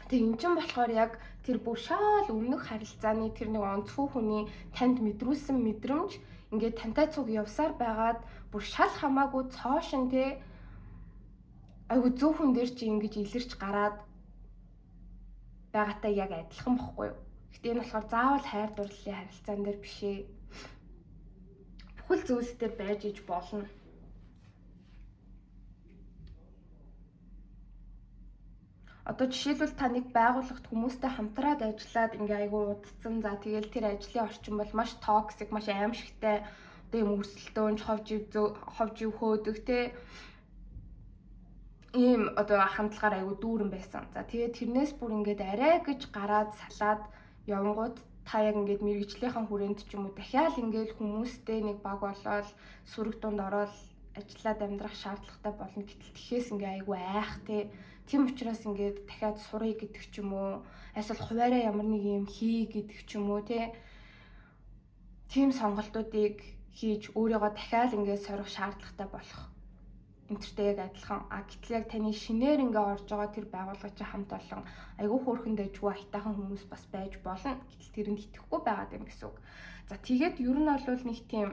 Тэг эн чинь болохоор яг тэр бүр шаал өмнөх харилцааны тэр нэг онцгой хүний танд мэдрүүлсэн мэдрэмж ингээд тантай цуг явсаар байгаад бүр шал хамаагүй цоошин те айгу зөв хүн дээр чи ингэж илэрч гараад байгаатай яг адилхан бохгүй юу. Гэтэ энэ болохоор заавал хайр дурлалын харилцаан дээр биш ээ. Бүхэл зүйлс дээр байж иж болно. Одоо жишээлбэл та нэг байгууллагт хүмүүстэй хамтраад ажиллаад ингээ айгу удцсан. За тэгэл тэр ажлын орчин бол маш toxic, маш аимшигтай. Одоо юм өрсөлдөөнч, ховж ив хөөдөг те. Ийм одоо хандлагаар айгу дүүрэн байсан. За тэгээд тэрнээс бүр ингээд арай гэж гараад салаад явангууд та яг ингээд мэрэгжлийнхэн хүрээнд ч юм уу дахиад ингээд хүмүүстэй нэг баг болоод сүрэг дунд ороод ажиллаад амьдрах шаардлагатай болно. Гэтэл тэхээс ингээ айгүй айх те. Тийм учраас ингээд дахиад сурыг гэдэг ч юм уу, эсвэл хуваараа ямар нэг юм хий гэдэг ч юм уу те. Тийм сонголтуудыг хийж өөрийгөө дахиад ингээд сорих шаардлагатай болох. Энтертэй яг адилхан. А гэтэл яг таны шинээр ингээ орж байгаа тэр байгууллага чи хамт олон айгүй хөөрхөн дэжгүй аятайхан хүмүүс бас байж болно. Гэтэл тэрэнд итгэхгүй байгаад юм гэсэн үг. За тэгээд ер нь бол нэг тийм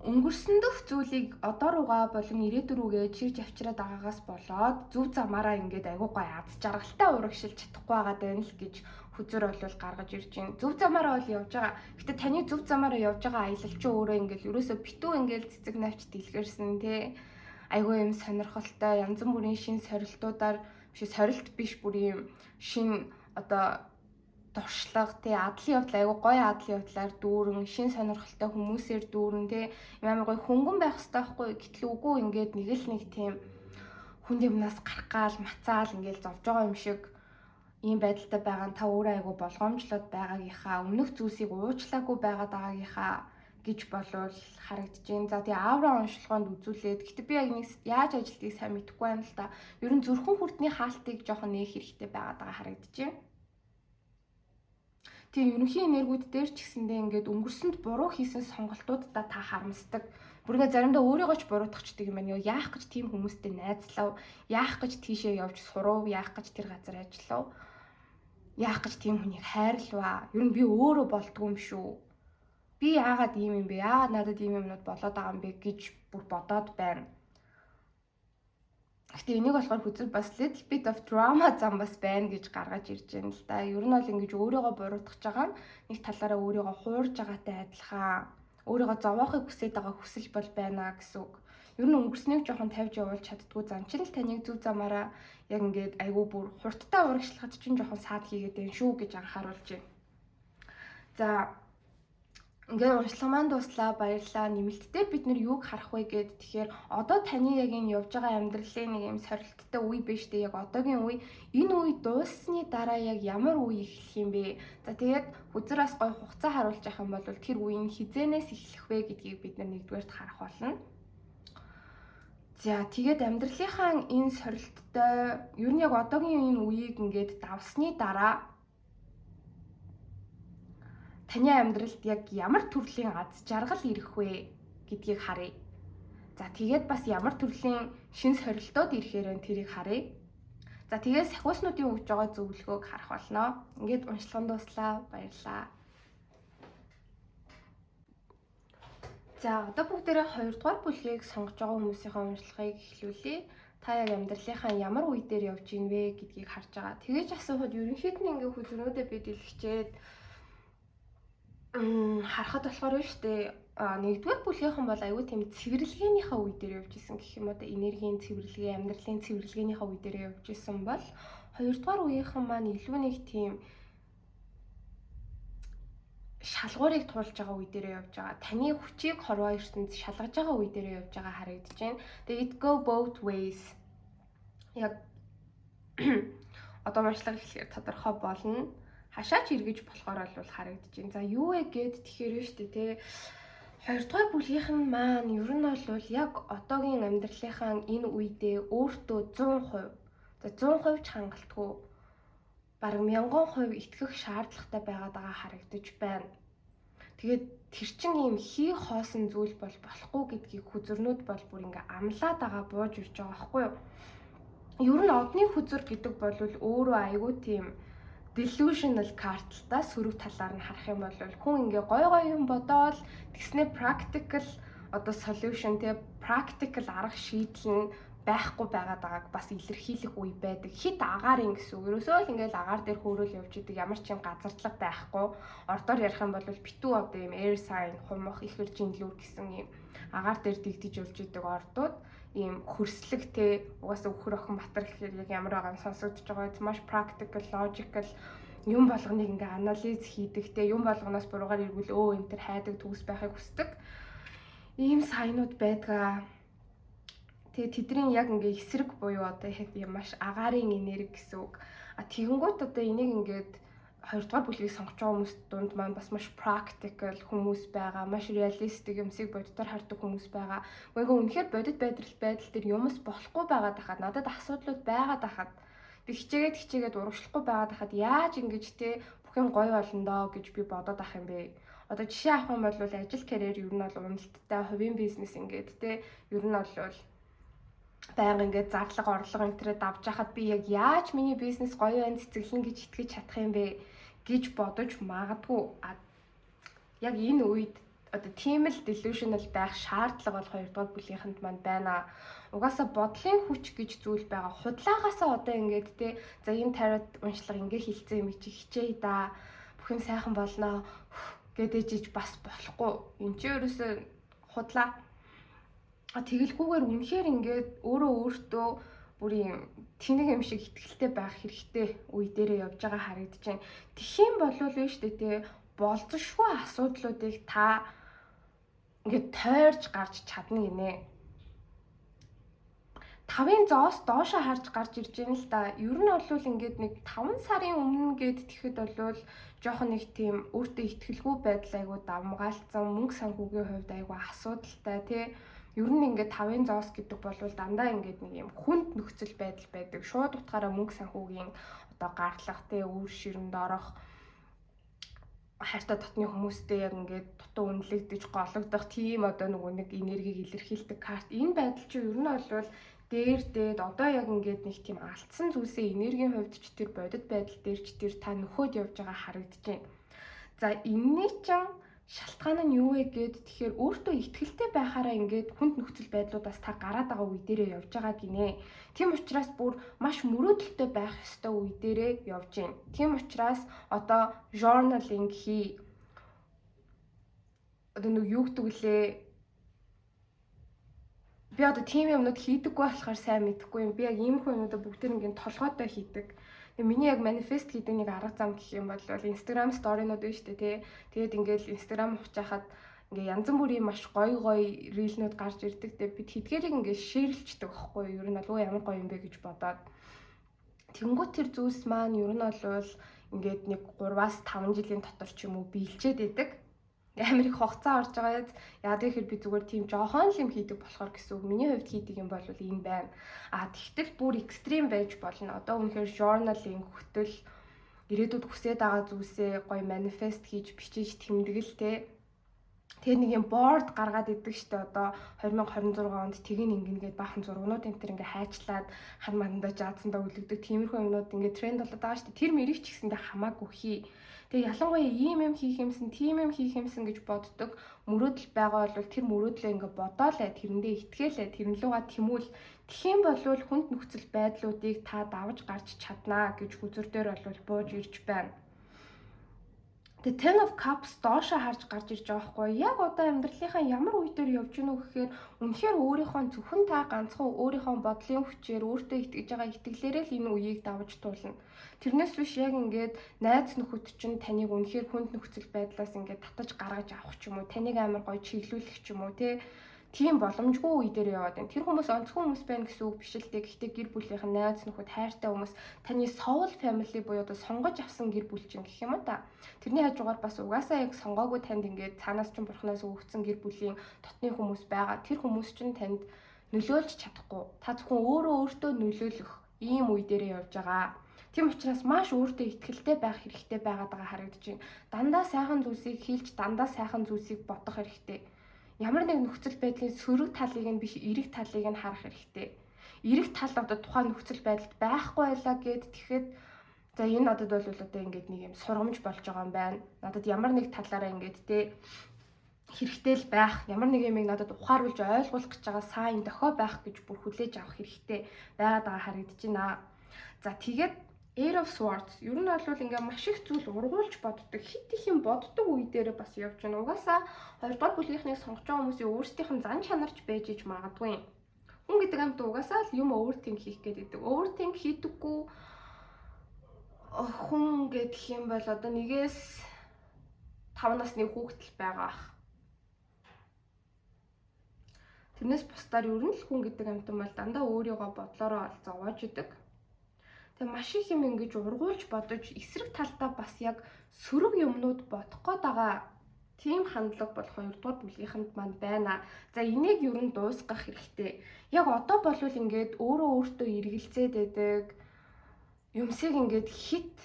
өнгөрсөн дөх зүйлийг одоо руугаа болон ирээдүй рүүгээ чирж авчираад байгаагаас болоод зөв замаараа ингээд айгүй гой аз жаргалтай урагшилж чадахгүй байгаа даа л гэж хүзэр бол гаргаж ирж байна. Зөв замаараа бол явж байгаа. Гэтэ таны зөв замаараа явж байгаа аялал чи өөрөө ингээд ерөөсөө битүү ингээд цэцэг навч дэлгэрсэн те. Айгүй юм сонирхолтой янз бүрийн шин сорилтуудаар биш сорилт биш бүр юм шин одоо дуршлага тий адлын явдал айгу гоё адлын явдлаар дүүрэн шин сонирхолтой хүмүүсээр дүүрэн тий амар гоё хөнгөн байх хэрэгтэй байхгүй. Гэтэл үгүй ингээд нэг л нэг тийм хүнд юмнаас гарах гал мацаал ингээд зовж байгаа юм шиг ийм байдалтай байгаа нь та өөрөө айгу болгоомжлоод байгаагийнхаа өмнөх зүйлсийг уучлаагүй байгаад байгаагийнхаа гэж болвол харагдаж байна. За тэгээ аура онцлогоонд үзүүлээд гэтээ би яг нэг яаж ажилтгийг сайн мэдэхгүй байна л да. Ер нь зүрхэн хүртний хаалтыг жоохон нээх хэрэгтэй байгаад байгаа харагдаж байна. Тийм ерөнхий энергиуд дээр ч гэсэндээ ингээд өнгөрсөнд буруу хийсэн сонголтуудаа та харамсдаг. Бүр ингээд заримдаа өөрийгөө ч буруутгачдаг юм байна. Йоо яах гэж тийм хүмүүстэй найзлав? Яах гэж тийшээ явж сурав? Яах гэж тэр газар ажиллав? Яах гэж тийм хүнийг хайрлаваа? Ер нь би өөрөө болдгоо юм шүү. Би яагаад ийм юм бэ? Яагаад надад ийм юмнууд болоод байгаа юм бэ гэж бүр бодоод байна. Гэтэ энийг болохоор хүзэр бас little bit of drama зам бас байна гэж гаргаж ирж байна л да. Ер нь бол ингэж өөрийгөө буруутгах байгаа нь нэг талаараа өөрийгөө хуурж байгаатай адилхан. Өөрийгөө зовоохыг хүсэж байгаа хүсэл бол байна гэсэн үг. Ер нь өнгөрснийг жоохон тавьж явуулж чаддгүй зам чинь л таныг зөв замаараа яг ингээд айгүй бүр хурдтай урагшлахад чинь жоохон саад хийгээд байна шүү гэж анхааруулж байна. За ингээд уншлага маань дуслаа, баярлалаа. Нэмэлттэй бид нэр юуг харах вэ гэд тэгэхээр одоо таны яг энэ явж байгаа амьдралын нэг юм сорилттой үе биш үү? Яг одоогийн үе, энэ үе дууссаны дараа яг ямар үе эхлэх юм бэ? За тэгээд хүзрээс гой хугацаа харуулж явах юм бол тэр үе нь хизээнээс эхлэх вэ гэдгийг бид нар нэгдүгээрт харах болно. За тэгээд амьдралынхаа энэ сорилттой ер нь яг одоогийн энэ үеийг ингээд давсны дараа таны амьдралд яг ямар төрлийн аз жаргал ирэх вэ гэдгийг харъя. За тэгээд бас ямар төрлийн шин сорилтууд ирэхээр байна тэрийг харъя. За, тэгээд сахиуснуудын өгж байгаа зөвлөгөөг харах болно. Ингээд уншлаган дууслаа. Баярлалаа. За, одоо бүгдээрээ 2 дугаар бүлгийг сонгож байгаа хүмүүсийнхээ уншлагыг эхлүүлье. Та яг амьдралынхаа ямар үе дээр явж ийн вэ гэдгийг харж байгаа. Тэгэж асуухад ерөнхийд нь ингээ хүзрнүүдээ би дэлгчээд харахад болохоор нь штэ, нэгдүгээр бүлгийнхэн бол аюу тийм цэвэрлэгээнийхээ үе дээр явж исэн гэх юм одоо энергийн цэвэрлэгээ, амьдралын цэвэрлэгээнийхээ үе дээр явж исэн бол хоёрдугаар үеийнхэн маань илүү нэг тийм шалгуурыг туулж байгаа үе дээр явж байгаа. Таны хүчийг хорвоо ертөнц шалгаж байгаа үе дээр явж байгаа харагдаж байна. Тэгээ it go both ways. Яг одоо уншлага эхлэхээр тодорхой болно. Хашаач эргэж болохоор бол харагдаж байна. За, юу вэ гэд тэгэхээр нь шүү дээ, те. Хоёрдугаар бүлгийнх нь маань ер нь бол яг одоогийн амьдралынхаа энэ үедээ өөртөө 100%, за, 100% ч хангалтгүй, бараг 1000% итгэх шаардлагатай байгаад байгаа харагдаж байна. Тэгээд тэр чин ийм хий хоосон зүйл бол болохгүй гэдгийг хүзрнүүд бол бүр ингээ амлаад байгаа, бууж ирж байгаа байхгүй юу? Ер нь одны хүзүр гэдэг бол өөрөө айгүй тийм delusional карталтай, сөрөг талаар нь харах юм бол хүн ингээ гой гой юм бодоол тэгснэ practical одоо solution, те, practical арга шийдэл нь байхгүй байгаад байгааг бас илэрхийлэх үе байдаг. Хит агаарын гэсэн үг. Ерөөсөө л ингээл агаар дээр хөөрөөл явж идэг, ямар ч юм газардлага байхгүй. Ордоор ярих юм бол битүү одоо юм air sign, хумх, ихэр, жинлүүр гэсэн юм агаар дээр дэгдэж явж идэг ордууд ийм хөрслөг, те, угаасаа үхэр, охин, батар гэхээр яг ямар байгаа нь сонсогдож байгаа. Маш practical, logical, юм болгоныг ингээ анализ хийдэг, те, юм болгоноос буруугаар эргүүл өө энэ төр хайдаг, төгс байхыг хүсдэг ийм sign ууд байдгаа. Тэгээ тэдний яг ингээ эсрэг буюу одоо яг юм маш агаарын энерги гэсэн үг. А тэгэнгүүт одоо энийг ингээд хоёрдугаар бүлгийг сонгож байгаа хүмүүс дунд маань бас маш practical хүмүүс байгаа, маш realistic, юмсыг боддоор хардаг хүмүүс байгаа. Гэхдээ үнэхээр бодит байдал дээр юмс болохгүй байгаад хахад, надад асуудлууд байгаад хахад, тэг хичээгээд хичээгээд урагшлахгүй байгаад хахад яаж ингэж, те, бүх юм гоё болно доо гэж би бодоод ах юм бэ? Одоо жишээ авах юм бол ажил, карьер ер нь бол уналттай, хувийн бизнес ингээд, те, ер нь бол байнга ингээд зарлага, орлого энэ тэрэ давж хахад би яг яаж миний бизнес гоё байна, цэцэглэн гэж итгэж чадах юм бэ гэж бодож магадгүй. Яг энэ үед одоо тийм л delusional байх шаардлага бол хоёрдугаар бүлгийнхэнд маань байна. Угаасаа бодлын хүч гэж зүйл байгаа. Худлаагаасаа одоо ингээд, те, за, энэ тарот уншлага ингээ хилцэн юм чи хичээе да. Бүх юм сайхан болно гэдэж бас болохгүй. Энд чи ерөөсөө худлаа. А тэгэлгүйгээр үнэхээр ингээд өөрөө өөртөө бүр юм тэнэг юм шиг итгэлтэй байх хэрэгтэй үе дээрээ явж байгаа харагдаж байна. Тэгэх юм болвол нь шүү дээ, те, болзошгүй асуудлуудыг та ингээд тойрж гарч чадна гинэ. Тавын зоос доошоо харж гарч ирж байна л да. Ер нь бол ингээд нэг 5 сарын өмнө гээд тэгэхэд бол жоохон нэг тийм өөртөө итгэлгүй байдал айгу давмгаалцсан, мөнгө санхүүгийн хувьд айгу асуудалтай, тий. Ер нь ингээд тавын зоос гэдэг бол дандаа ингээд нэг юм хүнд нөхцөл байдал байдаг. Шууд утгаараа мөнгө санхүүгийн одоо гарлах, тий, үр ширэнд орох, хайртай дотны хүмүүстэй яг ингээд дутуу үнэлэгдэж гологдох тийм одоо нөгөө нэг энергийг илэрхийлдэг карт. Энэ байдал чинь ер нь бол дээр дээд одоо яг ингээд нэг тийм алдсан зүйлсээ энергийн хувьд ч тэр бодит байдал дээр ч тэр та нөхөд явж байгаа харагдаж байна. За, энэний чинь шалтгаан нь юу вэ гэд тэгэхээр өөртөө итгэлтэй байхаараа ингээд хүнд нөхцөл байдлуудаас та гараад байгаа үе дээрээ явж байгаа гинэ. Тийм учраас бүр маш мөрөөдөлтэй байх ёстой үе дээрээ явж байна. Тийм учраас одоо journaling хий. Одоо нэг юу гэдэг лээ, би одоо тийм юмнууд хийдэггүй болохоор сайн мэдэхгүй юм. Би яг иймэрхүү юмнуудаа бүгдээр ингээд толгойтой хийдэг. Тэгээ миний яг manifest хийдэг нэг арга зам гэх юм бол Instagram story-нууд байна шүү дээ, тий. Тэгээд ингээл Instagram ухчихад ингээ янз бүрийн маш гоё гоё reel нүүд гарч ирдэг. Тэгээ бид тэдгэрийг ингээ share лчдэг байхгүй юу? Ер нь бол өө ямар гоё юм бэ гэж бодоод. Тэнгүүт тэр зүйлс маань ер нь бол ингээд нэг 3-аас 5 жилийн дотор ч юм уу биелчээд идэг, амар их хугацаа орж байгаа яз. Яг тэгэхээр би зүгээр тийм жоохон л юм хийдэг болохоор гэсэн үг. Миний хувьд хийдэг юм бол энэ байна. А тэгтэл бүр extreme байж болно. Одоо үнэхээр journaling, хөтөл, ирээдүйд хүсээд байгаа зүйлсээ гоё manifest хийж бичиж тэмдэглэл, те. Тэгээ нэг юм board гаргаад идэг штэ, одоо 2026 онд тгий ингэнэ гээд баахан зургнууд энэ төр ингээ хайчлаад хан мандаа жаазсандаа үлгдэг тиймэрхүү юмнууд ингээ тренд болоод байгаа штэ. Тэр мэрийг ч гэсэндээ хамаагүй хий. Тэгээ ялангуяа ийм юм хийх юмсан, тийм юм хийх юмсан гэж боддог мөрөөдөл байгаа бол тэр мөрөөдлөө ингээ бодоолай, тэрэндээ итгээлээ, тэрэн лугаа тэмүүл. Тэгэх юм бол хүнд нөхцөл байдлуудыг та давж гарч чаднаа гэж хөзөр дээр бол бууж ирж байна. Тэгээ Ten of Cups доошоо харж гарч ирж байгаа байхгүй. Яг одоо амьдралынхаа ямар үе дээр явж гинүү гэхээр үнэхээр өөрийнхөө, зөвхөн та ганцхан өөрийнхөө бодлын хүчээр, өөртөө итгэж байгаа итгэлээрээ л энэ үеийг давж туулна. Тэрнээс биш яг ингээд найз нөхөд чинь таныг үнэхээр хүнд нөхцөл байдлаас ингээд татаж гаргаж авах ч юм уу, таныг амар гоё чиглүүлэх ч юм уу, тийм боломжгүй үе дээр яваад байна. Тэр хүмүүс онцгой хүмүүс байна гэсэн үг биш л дээ. Гэхдээ гэр бүлийнх нь, найз нөхөд, хайртай хүмүүс, таны soul family буюу одоо сонгож авсан гэр бүл чинь гэх юм уу та. Тэрний хажуугаар бас угаасаа яг сонгоогүй танд ингээд цаанаас ч бурхнаас өгөгдсөн гэр бүлийн дотны хүмүүс байгаа. Тэр хүмүүс чинь танд нөлөөлж чадахгүй. Та зөвхөн өөрөө өөртөө нөлөөлөх ийм үе дээр явж байгаа. Тийм учраас маш өөртөө итгэлтэй байх хэрэгтэй байгаад байгаа харагдаж байна. Дандаа сайхан зүйлсийг хийлж, дандаа сайхан зүйлсийг бодох хэрэгтэй. Ямар нэг нөхцөл байдлын сөрөг талыг нь биш, эерэг талыг нь харах хэрэгтэй. Эерэг тал одоо тухайн нөхцөл байдалд байхгүй байлаа гэд тэгэхэд, за, энэ надад бол одоо ингээд нэг юм сургамж болж байгаа юм байна. Надад ямар нэг талаараа ингээд хэрэгтэй л байх. Ямар нэг юмыг надад ухааруулж ойлгуулах гэж байгаа сайн дохио байх гэж бүр хүлээж авах хэрэгтэй байгаад байгаа харагдаж байна. За, тэгээд Eight of Swords ер нь бол ингээ маш их зүйл ургуулж боддог, хит их юм боддог үе дээр бас явж байна. Угаасаа 2 дугаар бүлгийнхнийг сонгож байгаа хүмүүсийн өөрсдийнх нь зан чанарч байж иж магадгүй. Хүн гэдэг амьт угаасаа л юм overthink хийх гээд байдаг. Overthink хийдэггүй хүн гэдэг юм бол одоо 1-5 насны хүүхэд л байгаа ах. Тэрнээс бусдаар ер нь л хүн гэдэг амьтан бол дандаа өөрийгөө бодлороо зовоож идэг. Тэгээ маш их юм ингэж ургуулж бодож, эсрэг талдаа бас яг сөрөг юмнууд бодох гээд байгаа тийм хандлага бол хоёрдугаар бүлгийнхэнд маань байна. За, энийг ер нь дуусгах хэрэгтэй. Яг одоо болвол ингээд өөрөө өөртөө эргэлзээд байдаг юмсыг ингээд хит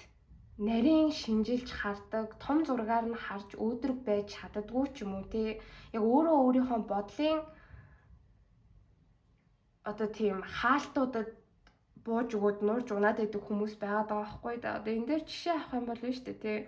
нарийн шинжилж хардаг, том зургаар нь харж өөдрөг байж чаддаггүй ч юм уу те. Яг өөрөө өөрийнхөө бодлын одоо тийм хаалтуудад бууж өгөөд нурж унаад байдаг хүмүүс байгаад байгаа байхгүй да. Одоо энэ дээр жишээ авах юм бол нь шүү дээ тий.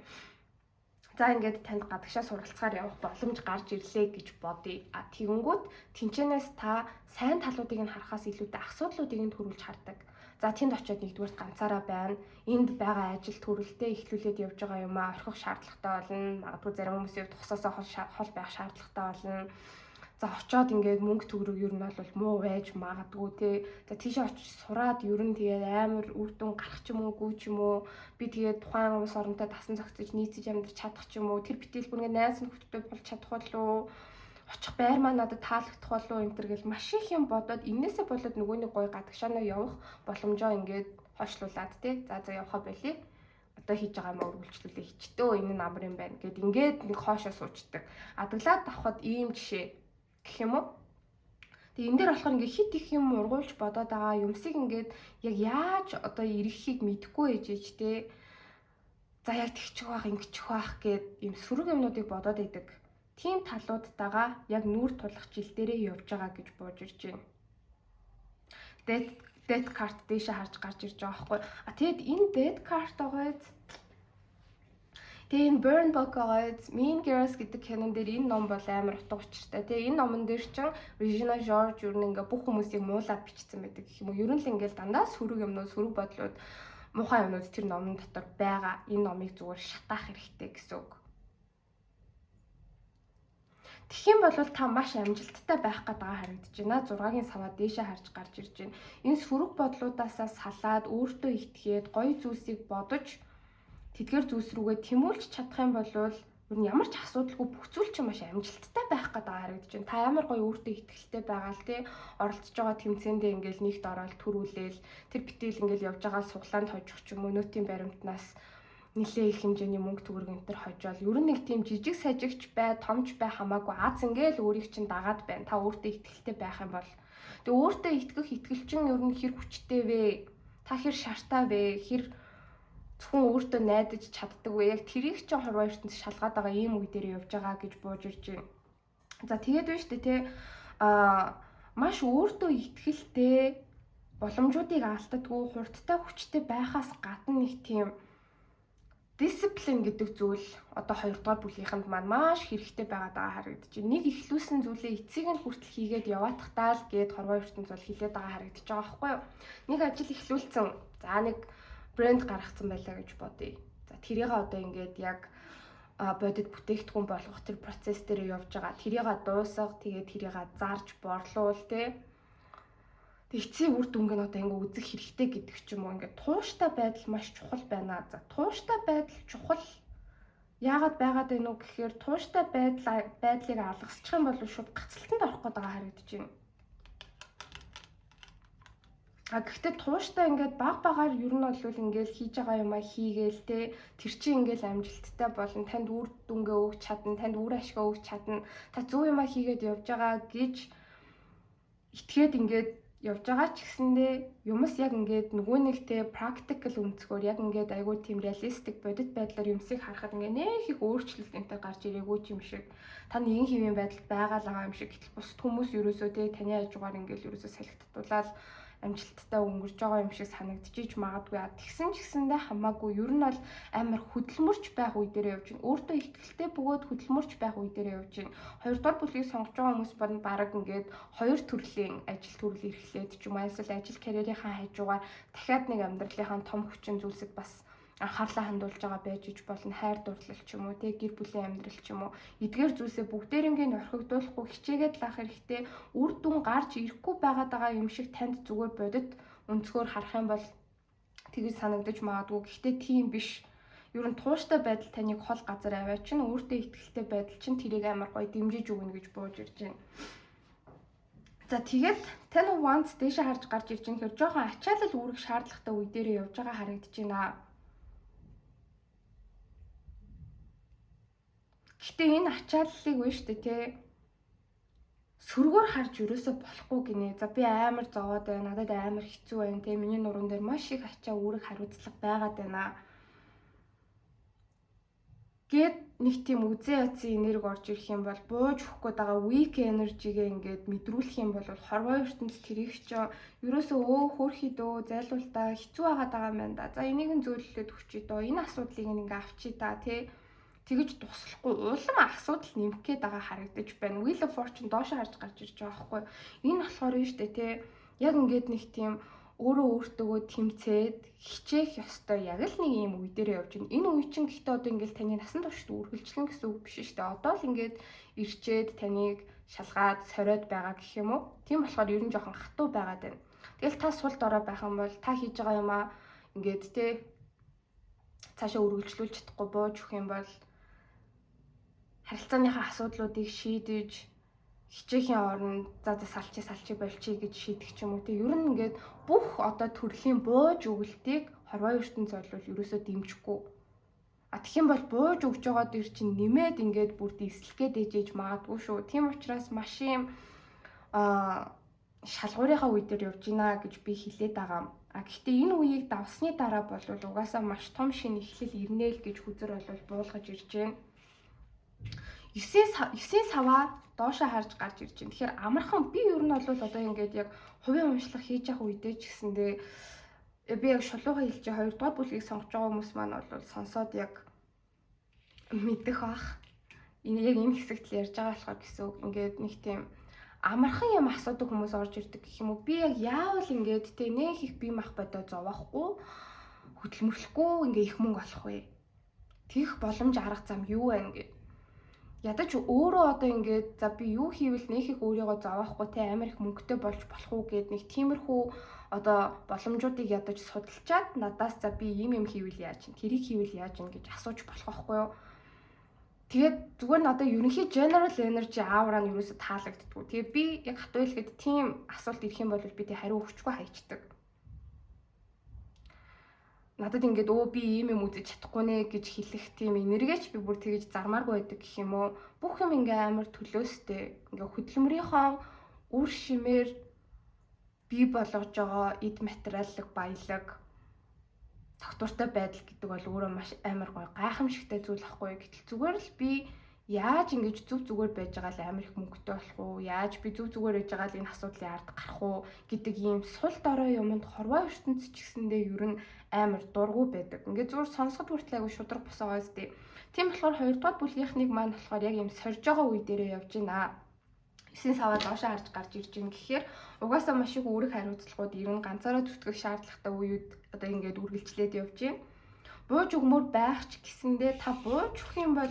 За, ингээд танд гадагшаа суралцахаар явах боломж гарч ирлээ гэж бодъё. А тэгэнгүүт тэнчэнээс та сайн талуудыг нь харахаас илүүтэй асуудлуудыг нь төрүүлж хардаг. За, тэнд очиод нэгдүгээрт ганцаараа байна. Энд байгаа ажил төрөлтэй эхлүүлээд явж байгаа юм а орхих шаардлагатай болно. Магадгүй зарим хүмүүсийн хувьд хосоосоо хол байх шаардлагатай болно. За, очоод ингээд мөнгө төгрөг ер нь бол муу байж магадгүй те. За, тийшээ очиж сураад ер нь тэгээд амар үр дүн гарах ч юм уу, гүү ч юм уу. Би тэгээд тухайн улс оронтой дасан зохицож нийцэж амьдрч чадах ч юм уу. Тэр битэл бүр ингээд найз нөхдөдтэй болж чадах болов, очих байр маань надад таалагдах болов, энэ төр гэл маш их юм бодоод, энээсээ болоод нөгөө нэг гой гадагшаанаа явах боломжоо ингээд хойшлуулад те. За за, явхаа болий, одоо хийж байгаа юм үргэлжлүүлээ хичтөө, энэ нь амар юм байна гэд ингээд нэг хоошоо суучдаг. Адаглаад авахад ийм жишээ гэх юм уу? Тэгээ энэ дээр болохоор ингээ хит их юм ургуулж бодоод байгаа юмсыг ингээд яг яаж одоо ирэхийг мэдэхгүй ээжээж те. За, яг тэгчих байх, ингэчих байх гэд юм сөрөг юмнуудыг бодоод идэг. Тийм талуудтайгаа яг нүүр тулах жил дээрээ явж байгаа гэж бууж ирж байна. Death card дээшээ харж гарч ирж байгаа байхгүй. А тэгэд энэ death card байгааз. Тэгээ энэ Burn Book байгааз, Mean Girls гэдэг кинон дээр энэ ном бол амар утга учиртай. Тэгээ энэ номон дээр чинь Regina George ер нь ингээ бүх хүмүүсийг муулаад бичсэн байдаг гэх юм уу. Ер нь л ингээл дандаа сөрөг юмнууд, сөрөг бодлууд, муухай юмнууд тэр номон дотор байгаа. Энэ номыг зүгээр шатаах хэрэгтэй гэсэн үг. Тэгэх юм бол та маш амжилттай байх гээд байгаа харагдаж байна. 6-гийн саваа дээшээ харж гарч ирж байна. Энэ сөрөг бодлуудаасаа салаад, өөртөө итгээд, гоё зүйлсийг бодож, тэдгээр зүйлс рүүгээ тэмүүлж чадах юм бол ер нь ямар ч асуудалгүй бүх зүйл чинь маш амжилттай байх гээд байгаа харагдаж байна. Та ямар гоё өөртөө итгэлтэй байгаа л тий, оролцож байгаа тэмцээндээ ингээл нэгт ороод төрүүлээл, тэр битэл ингээл явж байгаа суглаанд хожих ч юм уу, нөтийн баримтнаас нилээ их хэмжээний мөнгө төгрөг энэ төр хожоол, ер нь нэг тийм жижиг сажигч бай, томч бай хамаагүй аз ингээл өөрийг чинь дагаад байна. Та өөртөө итгэлтэй байх юм бол тэгээ өөртөө итгэх итгэл чинь ер нь хэр хүчтэй вэ? Та хэр шартаа вэ? Хэр зөвхөн өөртөө найдаж чаддаг вэ? Яг тэрийг чинь хорвоо ертөнц шалгаад байгаа ийм үе дээр явж байгаа гэж бууж ирж байна. За тэгээд байна шүү дээ те маш өөртөө итгэлтэй, боломжуудыг алддаггүй, хурдтай хүчтэй байхаас гадна нэг тийм дисциплин гэдэг зүйл одоо 2 дугаар бүлгийнхэнд маань маш хэрэгтэй байгаад байгаа харагдаж байна. Нэг эхлүүлсэн зүйлээ эцсийг нь хүртэл хийгээд яваадахтаа л гээд хорвоо ертөнц бол хилээд байгаа харагдаж байгаа байхгүй юу? Нэг ажил эхлүүлсэн. За нэг брэнд гаргацсан байлаа гэж бодъё. За тэрийг одоо ингээд яг бодит бүтээгдэхүүн болгох тэр процесс дээр явж байгаа. Тэрийг дуусга, тэгээд тэрийг зарж борлуул те. Тэг эцсийн үр дүнг нь одоо ингээ үзэх хэрэгтэй гэдэг ч юм уу. Ингээ тууштай байдал маш чухал байна. За тууштай байдал чухал яагаад байгаад байна уу гэхээр тууштай байдлыг алгасчих юм бол шууд гацалтанд орох гээд байгаа харагдаж байна. А гэхдээ тууштай ингээд баг багаар ер нь бол ингээд хийж байгаа юмаа хийгээл те тэр чинь ингээд амжилттай болно, танд үр дүнгээ өгч чадна, танд үр ашгаа өгч чадна, та зөв юмаа хийгээд явж байгаа гэж итгээд ингээд явж байгаа ч гэсэндээ юмс яг ингээд нөгөө нэг те practical өнцгөр яг ингээд айгүй тийм realistic бодит байдлаар юмсыг харахад ингээд нэх их өөрчлөлт энтэй гарч ирээгүй юм шиг, та нэгэн хэвийн байдалд байгаа л байгаа юм шиг, гэтэл бусад хүмүүс ерөөсөө те таны хажуугаар ингээд ерөөсөө салхитдуулаад амжилттай өнгөрч байгаа юм шиг санагдчихж магадгүй. Тэгсэн ч гэсэндээ хамаагүй ер нь бол амар хөдөлмөрч байх үе дээр явж байна. Өөртөө ихтгэлтэй бөгөөд хөдөлмөрч байх үе дээр явж байна. Хоёрдугаар бүлгийг сонгож байгаа хүмүүс бол бараг ингээд хоёр төрлийн ажил төрөл эрхлээд ч юм уу эсвэл ажил карьерийнхаа хажуугаар дахиад нэг амьдралынхаа том хүчин зүйлсэд бас анхаарлаа хандуулж байгаа байж иж болно. Хайр дурлал ч юм уу, тэг гэр бүлийн амьдрал ч юм уу. Эдгээр зүйлсээ бүгдээрингийн орхигдуулахгүй хичээгээд л ах хэрэгтэй. Үр дүн гарч ирэхгүй байгаад байгаа юм шиг танд зүгээр бодит өнцгөр харах юм бол тэгж санагдаж магадгүй. Гэхдээ тийм биш. Ер нь тууштай байдал таныг хол газар аваа чинь, өөртөө ихтэй байдал чинь тэрийг амар гоё дэмжиж өгнө гэж бууж ирж байна. За тэгээд Ten of Wands дээшээ харж гарч ирж байгаа нөхөр жоохон ачаалал үүрэх шаардлагатай үе дээрээ явж байгаа харагдаж байна. Гэтэ энэ ачааллыг вэ штэ те сөргөөр харж ерөөсө болохгүй гинэ. За би амар зовоод байна. Надад амар хэцүү байна те. Миний нуруунд дээр маш их ачаа үүрэг хариуцлага байгаад байна. Гэт нэг тийм үзэн ядсан энерги орж ирэх юм бол бууж өгөх гээд байгаа weak energy-гээ ингээд мэдрүүлэх юм бол хорвоо ертөнц тэрийг ч ерөөсөө өө хөөрхий дөө зайлуул та хэцүү байгаад байгаа юм байна да. За энийг нь зөөллөд өгчий дөө. Энэ асуудлыг ингээ авчий та те. Тэгэж туслахгүй улам асуудал нэмэх гээд байгаа харагдаж байна. Wheel of Fortune доошо харж гарч ирж байгаа байхгүй. Энэ болохоор нь штэ те яг ингээд нэг тийм өөрөө өөртөөгөө тэмцээд хичээх ёстой яг л нэг юм үе дээр явж байна. Энэ үе чинь гэхдээ одоо ингээд таны насан туршид үргэлжлэн гэсэн үг биш штэ. Одоо л ингээд ирчээд таныг шалгаад сориод байгаа гэх юм уу? Тийм болохоор ер нь жоохон хатуу байгаад байна. Тэгэл та сул дорой байх юм бол та хийж байгаа юмаа ингээд те цаашаа үргэлжлүүлж чадахгүй бууж өгөх юм бол харилцааныхаа асуудлуудыг шийдэж хичээхийн оронд за за салчи салчи болчий гэж шийдэх ч юм уу те. Ер нь ингээд бүх одоо төрлийн бууж өгөлтийг хорвоо ертөнц бол ерөөсөө дэмжихгүй. А тэгэх юм бол бууж өгж байгаа дэр чинь нэмээд ингээд бүр дислэх гээд ээжээж магадгүй шүү. Тийм учраас маш юм шалгуурынхаа үе дээр явж гинэ гэж би хэлээд байгаа. А гэхдээ энэ үеийг давсны дараа бол угаасаа маш том шинэ эхлэл ирнэ л гэж хүзэр бол буулгаж ирж байна. 9 саваа доошоо харж гарч ирж байна. Тэгэхээр амархан би ер нь бол одоо ингээд яг хувийн уншлага хийж явах үедээ ч гэсэндээ би яг шулуухан хэлж 2 дугаар бүлгийг сонгож байгаа хүмүүс маань бол сонсоод яг мэдэх бах. Энэ яг энэ хэсэгт л ярьж байгаа болохоор гэсэн үг. Ингээд нэг тийм амархан юм асуудаг хүмүүс орж ирдэг гэх юм уу. Би яг яавал ингээд те нэх их бие мах бодоо зовоохгүй хөдөлмөрлөхгүй ингээ их мөнгө олох вэ? Тэгэх боломж арга зам юу вэ ингээд. Ядаж өөрөө одоо ингээд за би юу хийвэл нэх их өөрийгөө зовоохгүй те амар их мөнгөтэй болж болох уу гэд нэг тиймэрхүү одоо боломжуудыг ядаж судалчаад надаас за би ийм юм хийвэл яаж юм, тэрийг хийвэл яаж юм гэж асууж болох байхгүй юу? Тэгээд зүгээр надад ерөнхий general energy aura нь ерөөсө таалагддаггүй. Тэгээд би яг хатуу хэлэхэд тийм асуулт ирэх юм бол би тэг хариу өгчгүй хайчдаг. Надад ингээд өө би ийм юм үзэж чадахгүй нэ гэж хэлэх тийм энергич би бүр тэгэж зармааргүй байдаг гэх юм уу. Бүх юм ингээ амар төлөөстэй. Ингээ хөдөлмөрийнхөө үр шимээр бий болгож байгаа эд материаллык баялаг тогтвортой байдал гэдэг бол өөрөө маш амар гоё гайхамшигтай зүйл ахгүй. Гэтэл зүгээр л би Яаж ингэж зүв зүгээр байж байгаа л амар их мөнгөтэй болох уу? Яаж би зүв зүгээр байж байгаа л энэ асуудлын ард гарах уу гэдэг ийм сул дорой юмд хорвоо ертөнц ч гэсэндээ ер нь амар дургу байдаг. Ингээд зүгээр сонсоход хүртэл айгүй шудраг бус байгаа зү. Тийм болохоор хоёрдугаар бүлгийнхнийг маань болохоор яг ийм сорж байгаа үе дээрээ явж байна. 9 саваа доошоо харж гарч ирж байна гэхээр угаасаа маш их үүрэг хариуцлагууд ирнэ, ганцаараа зүтгэх шаардлагатай үеүд одоо ингээд үргэлжлээд явж байна. Бууж өгмөр байх ч гэсэндээ та бууж өгөх юм бол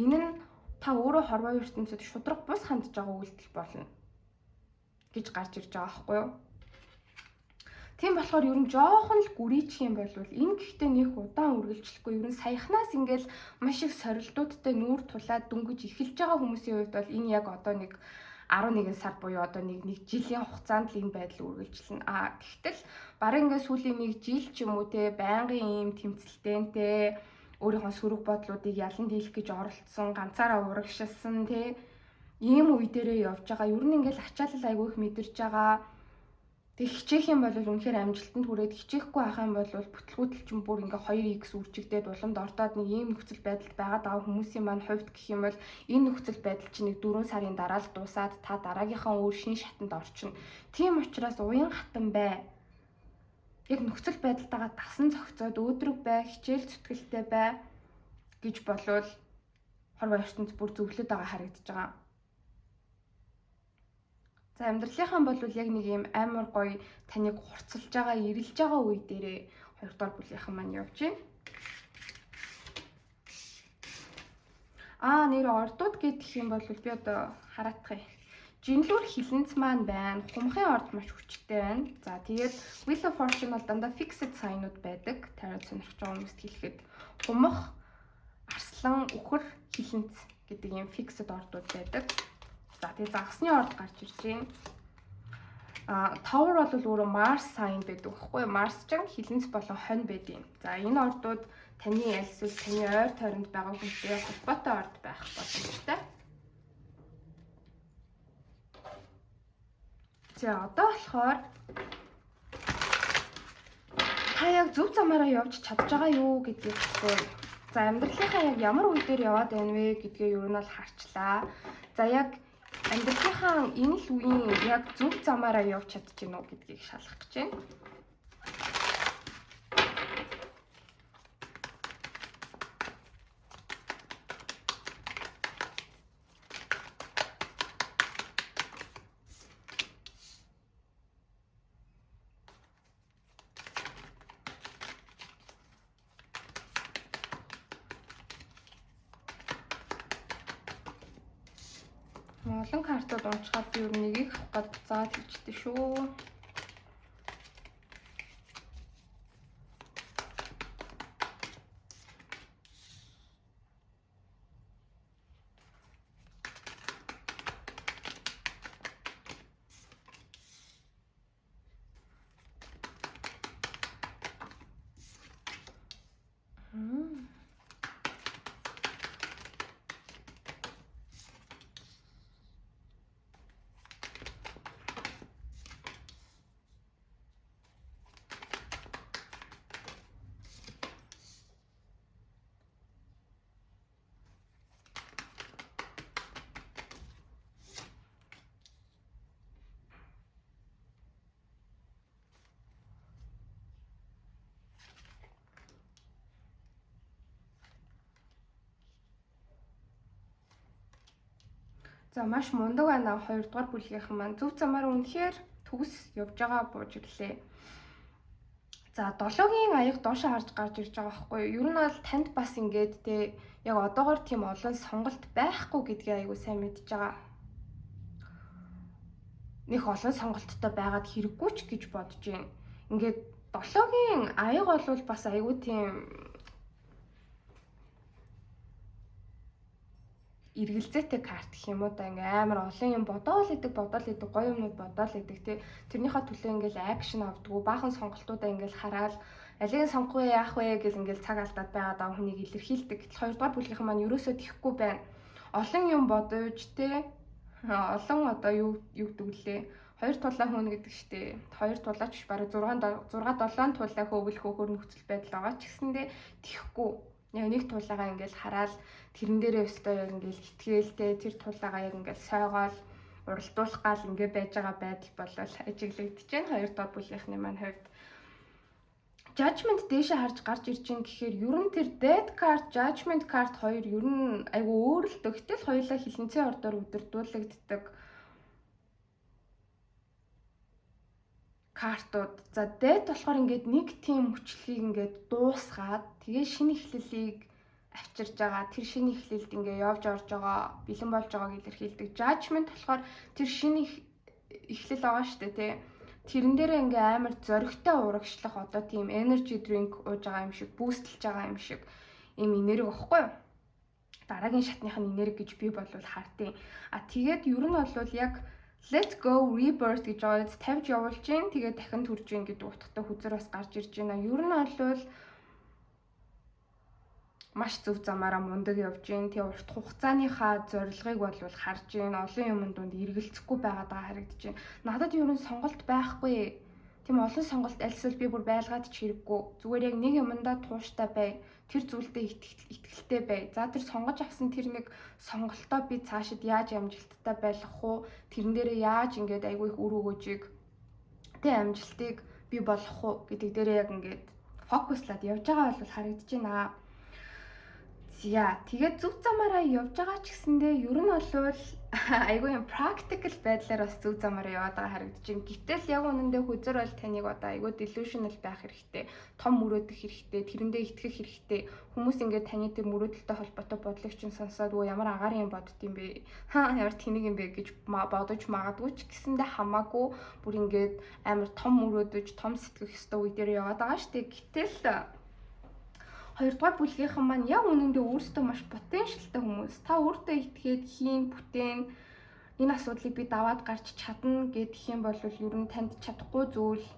энэ нь та өөрөө хорвоо ертөнцид шудраг бус хандж байгаа үйлдэл болно гэж гарч ирж байгаа байхгүй юу? Тийм болохоор ер нь жоохон л гүрийчих юм бол энэ гэхдээ нэх удаан үргэлжлэхгүй, ер нь саяхнаас ингээл маш их сорилтуудтай нүүр тулаад дөнгөж эхэлж байгаа хүмүүсийн хувьд бол энэ яг одоо нэг 11 сар буюу одоо нэг жилийн хугацаанд л энэ байдал үргэлжлэнэ. А тэгтэл бараг ингээд сүүлийн нэг жил ч юм уу те байнгын ийм тэмцэлтэнтэй өөрийнхөө сөрөг бодлуудыг ялан дийлэх гэж оролцсон, ганцаараа урагшилсан те ийм үе дээрээ явж байгаа. Ер нь ингээл ачаалал айгүй их мэдэрч байгаа. Тэг хичээх юм бол үнэхээр амжилтанд хүрээд, хичээхгүй байх юм бол бүтлгүүтэл чинь бүр ингээ 2x үржигдээд уламд ортоод нэг ийм нөхцөл байдалд байгаад байгаа хүмүүсийн маань хувьд гэх юм бол энэ нөхцөл байдал чинь нэг 4 сарын дараа л дуусаад та дараагийнхаа өөр шин шатанд орчихно. Тийм учраас уян хатан бай. Яг нөхцөл байдалтайгаа дасан зохицоод өөдрөг бай, хичээл зүтгэлтэй бай гэж болвол хорвоо ертөнц бүр зөвлөд байгаа харагдаж байгаа. За амьдралынхаа бол яг нэг юм амар гоё таныг хурцлж байгаа, эрэлж байгаа үе дээрээ хоёрдугаар бүлгийнхэн маань явж байна. Аа нэр ордууд гэх юм бол би одоо хараадах юм. Жинлүүр хилэнц маань байна. Хумхын орд маш хүчтэй байна. За тэгээд Wheel of Fortune бол дандаа fixed sign-ууд байдаг. Тарот сонирхож байгаа хүмүүст хэлэхэд хумх, арслан, үхэр, хилэнц гэдэг ийм fixed ордууд байдаг. За тэгээ загасны орд гарч ирж байна. А Tower бол өөрөө Mars sign байдаг байхгүй юу? Mars ч хилэнц болон хонь байдаг юм. За энэ ордууд таны альсвал таны ойр тойронд байгаа хүнтэй холбоотой орд байх боломжтой. За одоо болохоор та яг зөв замаараа явж чадж байгаа юу гэдгийг асууя. За амьдралынхаа яг ямар үе дээр яваад байна вэ гэдгээ ер нь бол харчлаа. За яг амьдралынхаа энэ л үеийн яг зөв замаараа явж чадж гэнэ үү гэдгийг шалгах гэж байна. Олон картууд унчгаад би ер нь нэгийг авах гээд буцаад хийчихдээ шүү. За маш мундаг байна хоёрдугаар бүлгийнхэн маань зөв замаар үнэхээр төгс явж байгаа бууж ирлээ. За долоогийн аяг доошоо харж гарч ирж байгаа байхгүй юу? Ер нь бол танд бас ингээд те яг одоогор тийм олон сонголт байхгүй гэдгийг айгуу сайн мэдж байгаа. Них олон сонголттой байгаад хэрэггүй ч гэж бодож байна. Ингээд долоогийн аяг бол бас айгуу тийм эргэлзээтэй карт гэх юм уу да, ингээ амар олон юм бодоол идэг, бодоол идэг, гоё юмнууд бодоол идэг тий. Тэрнийхээ төлөө ингээл action авдггүй, баахан сонголтуудаа ингээл хараал алийг сонгох вэ, яах вэ гэл ингээл цаг алдаад байгаа даа хүнийг илэрхийлдэг. Гэтэл хоёрдугаар бүлгийнхэн маань ерөөсөө тэхгүй байна. Олон юм бодож тий. Олон одоо юу юу гэдэг лээ. Хоёр тулаа хөөнө гэдэг штеп. Хоёр тулаач биш, бараг 6 6 7 тулаа хөөвөл хөөхөр нөхцөл байдал байгаа ч гэсэндээ тэхгүй. Яг нэг тулаагаа ингээл хараал тэрэн дээрээ өстой яг ингээл итгээл тэр тулаагаа яг ингээл сойгоол уралдуулах гал ингээ байж байгаа байдал болол ажиглагдаж байна. Хоёр дахь бүлгийнхний маань хувьд Judgment дээшээ харж гарч ирж байна гэхээр ер нь тэр Death card, Judgment card хоёр ер нь айгүй өөр л дөө. Гэтэл хоёулаа хилэнцэн ордоор удирдуулагддаг картууд. За, Death болохоор ингээд нэг тийм хүчлэгийг ингээд дуусгаад тэгээ шинэ эхлэлийг авчирж байгаа. Тэр шинэ эхлэлд ингээ явж орж байгаа, бэлэн болж байгааг илэрхийлдэг. Judgment болохоор тэр шинэ эхлэл байгаа шүү дээ, тий. Тэрэн дээрээ ингээ амар зоригтой урагшлах, одоо тийм energy drink ууж байгаа юм шиг, boost лж байгаа юм шиг ийм энерги багхгүй юу? Дараагийн шатных нь энерги гэж би болвол хардیں۔ А тэгээд ер нь бол яг let go, rebirth гэж байгаа, тавьж явуулж гин, тэгээд дахин төрж гин гэдэг утгатай хөзөр бас гарч ирж байна. Ер нь бол маш зөв замаараа мундаг явж гин. Тэгээ урт хугацааныхаа зорилгыг бол харж гин. Олон юмн дунд эргэлзэхгүй байгаад байгаа харагдаж байна. Надад ер нь сонголт байхгүй. Тийм олон сонголт альсвал би бүр байлгаад ч хэрэггүй. Зүгээр яг нэг юмдаа тууштай бай. Тэр зүйлдээ итгэлтэй бай. За, тэр сонгож авсан тэр нэг сонголтоо би цаашид яаж амжилттай байлгах уу? Тэрэн дээрээ яаж ингээд айгүй их үр өгөөжийг тэ амжилтыг би болгох уу гэдэг дээрээ яг ингээд focus лаад явж байгаа бол харагдаж байна. За, тэгээд зөв замаараа явж байгаа ч гэсэндээ ер нь бол айгүй юм practical байдлаар бас зөв замаараа яваад байгаа харагдаж байна. Гэтэл яг үнэндээ хөзөр бол таныг одоо айгүй delusional байх хэрэгтэй, том мөрөөдөх хэрэгтэй, тэрэндээ итгэх хэрэгтэй. Хүмүүс ингээд таны тэр мөрөөдөлтэй холбоотой бодлыг чинь сонсоод, "Өө, ямар агаар юм бодд юм бэ? Хаа, ямар тэнэг юм бэ?" гэж бодож магадгүй ч гэсэндээ хамаагүй бүр ингээд амар том мөрөөдөж, том сэтгэх ёстой үе дээр яваад байгаа шүү дээ. Гэтэл хоёрдугаар бүлгийнхэн маань яг үнэндээ өөрсдөө маш потенциалтай хүмүүс. Та өөртөө итгээд хийн, бүтээн, энэ асуудлыг би даваад гарч чадна гэх юм бол ер нь танд чадахгүй зүйл,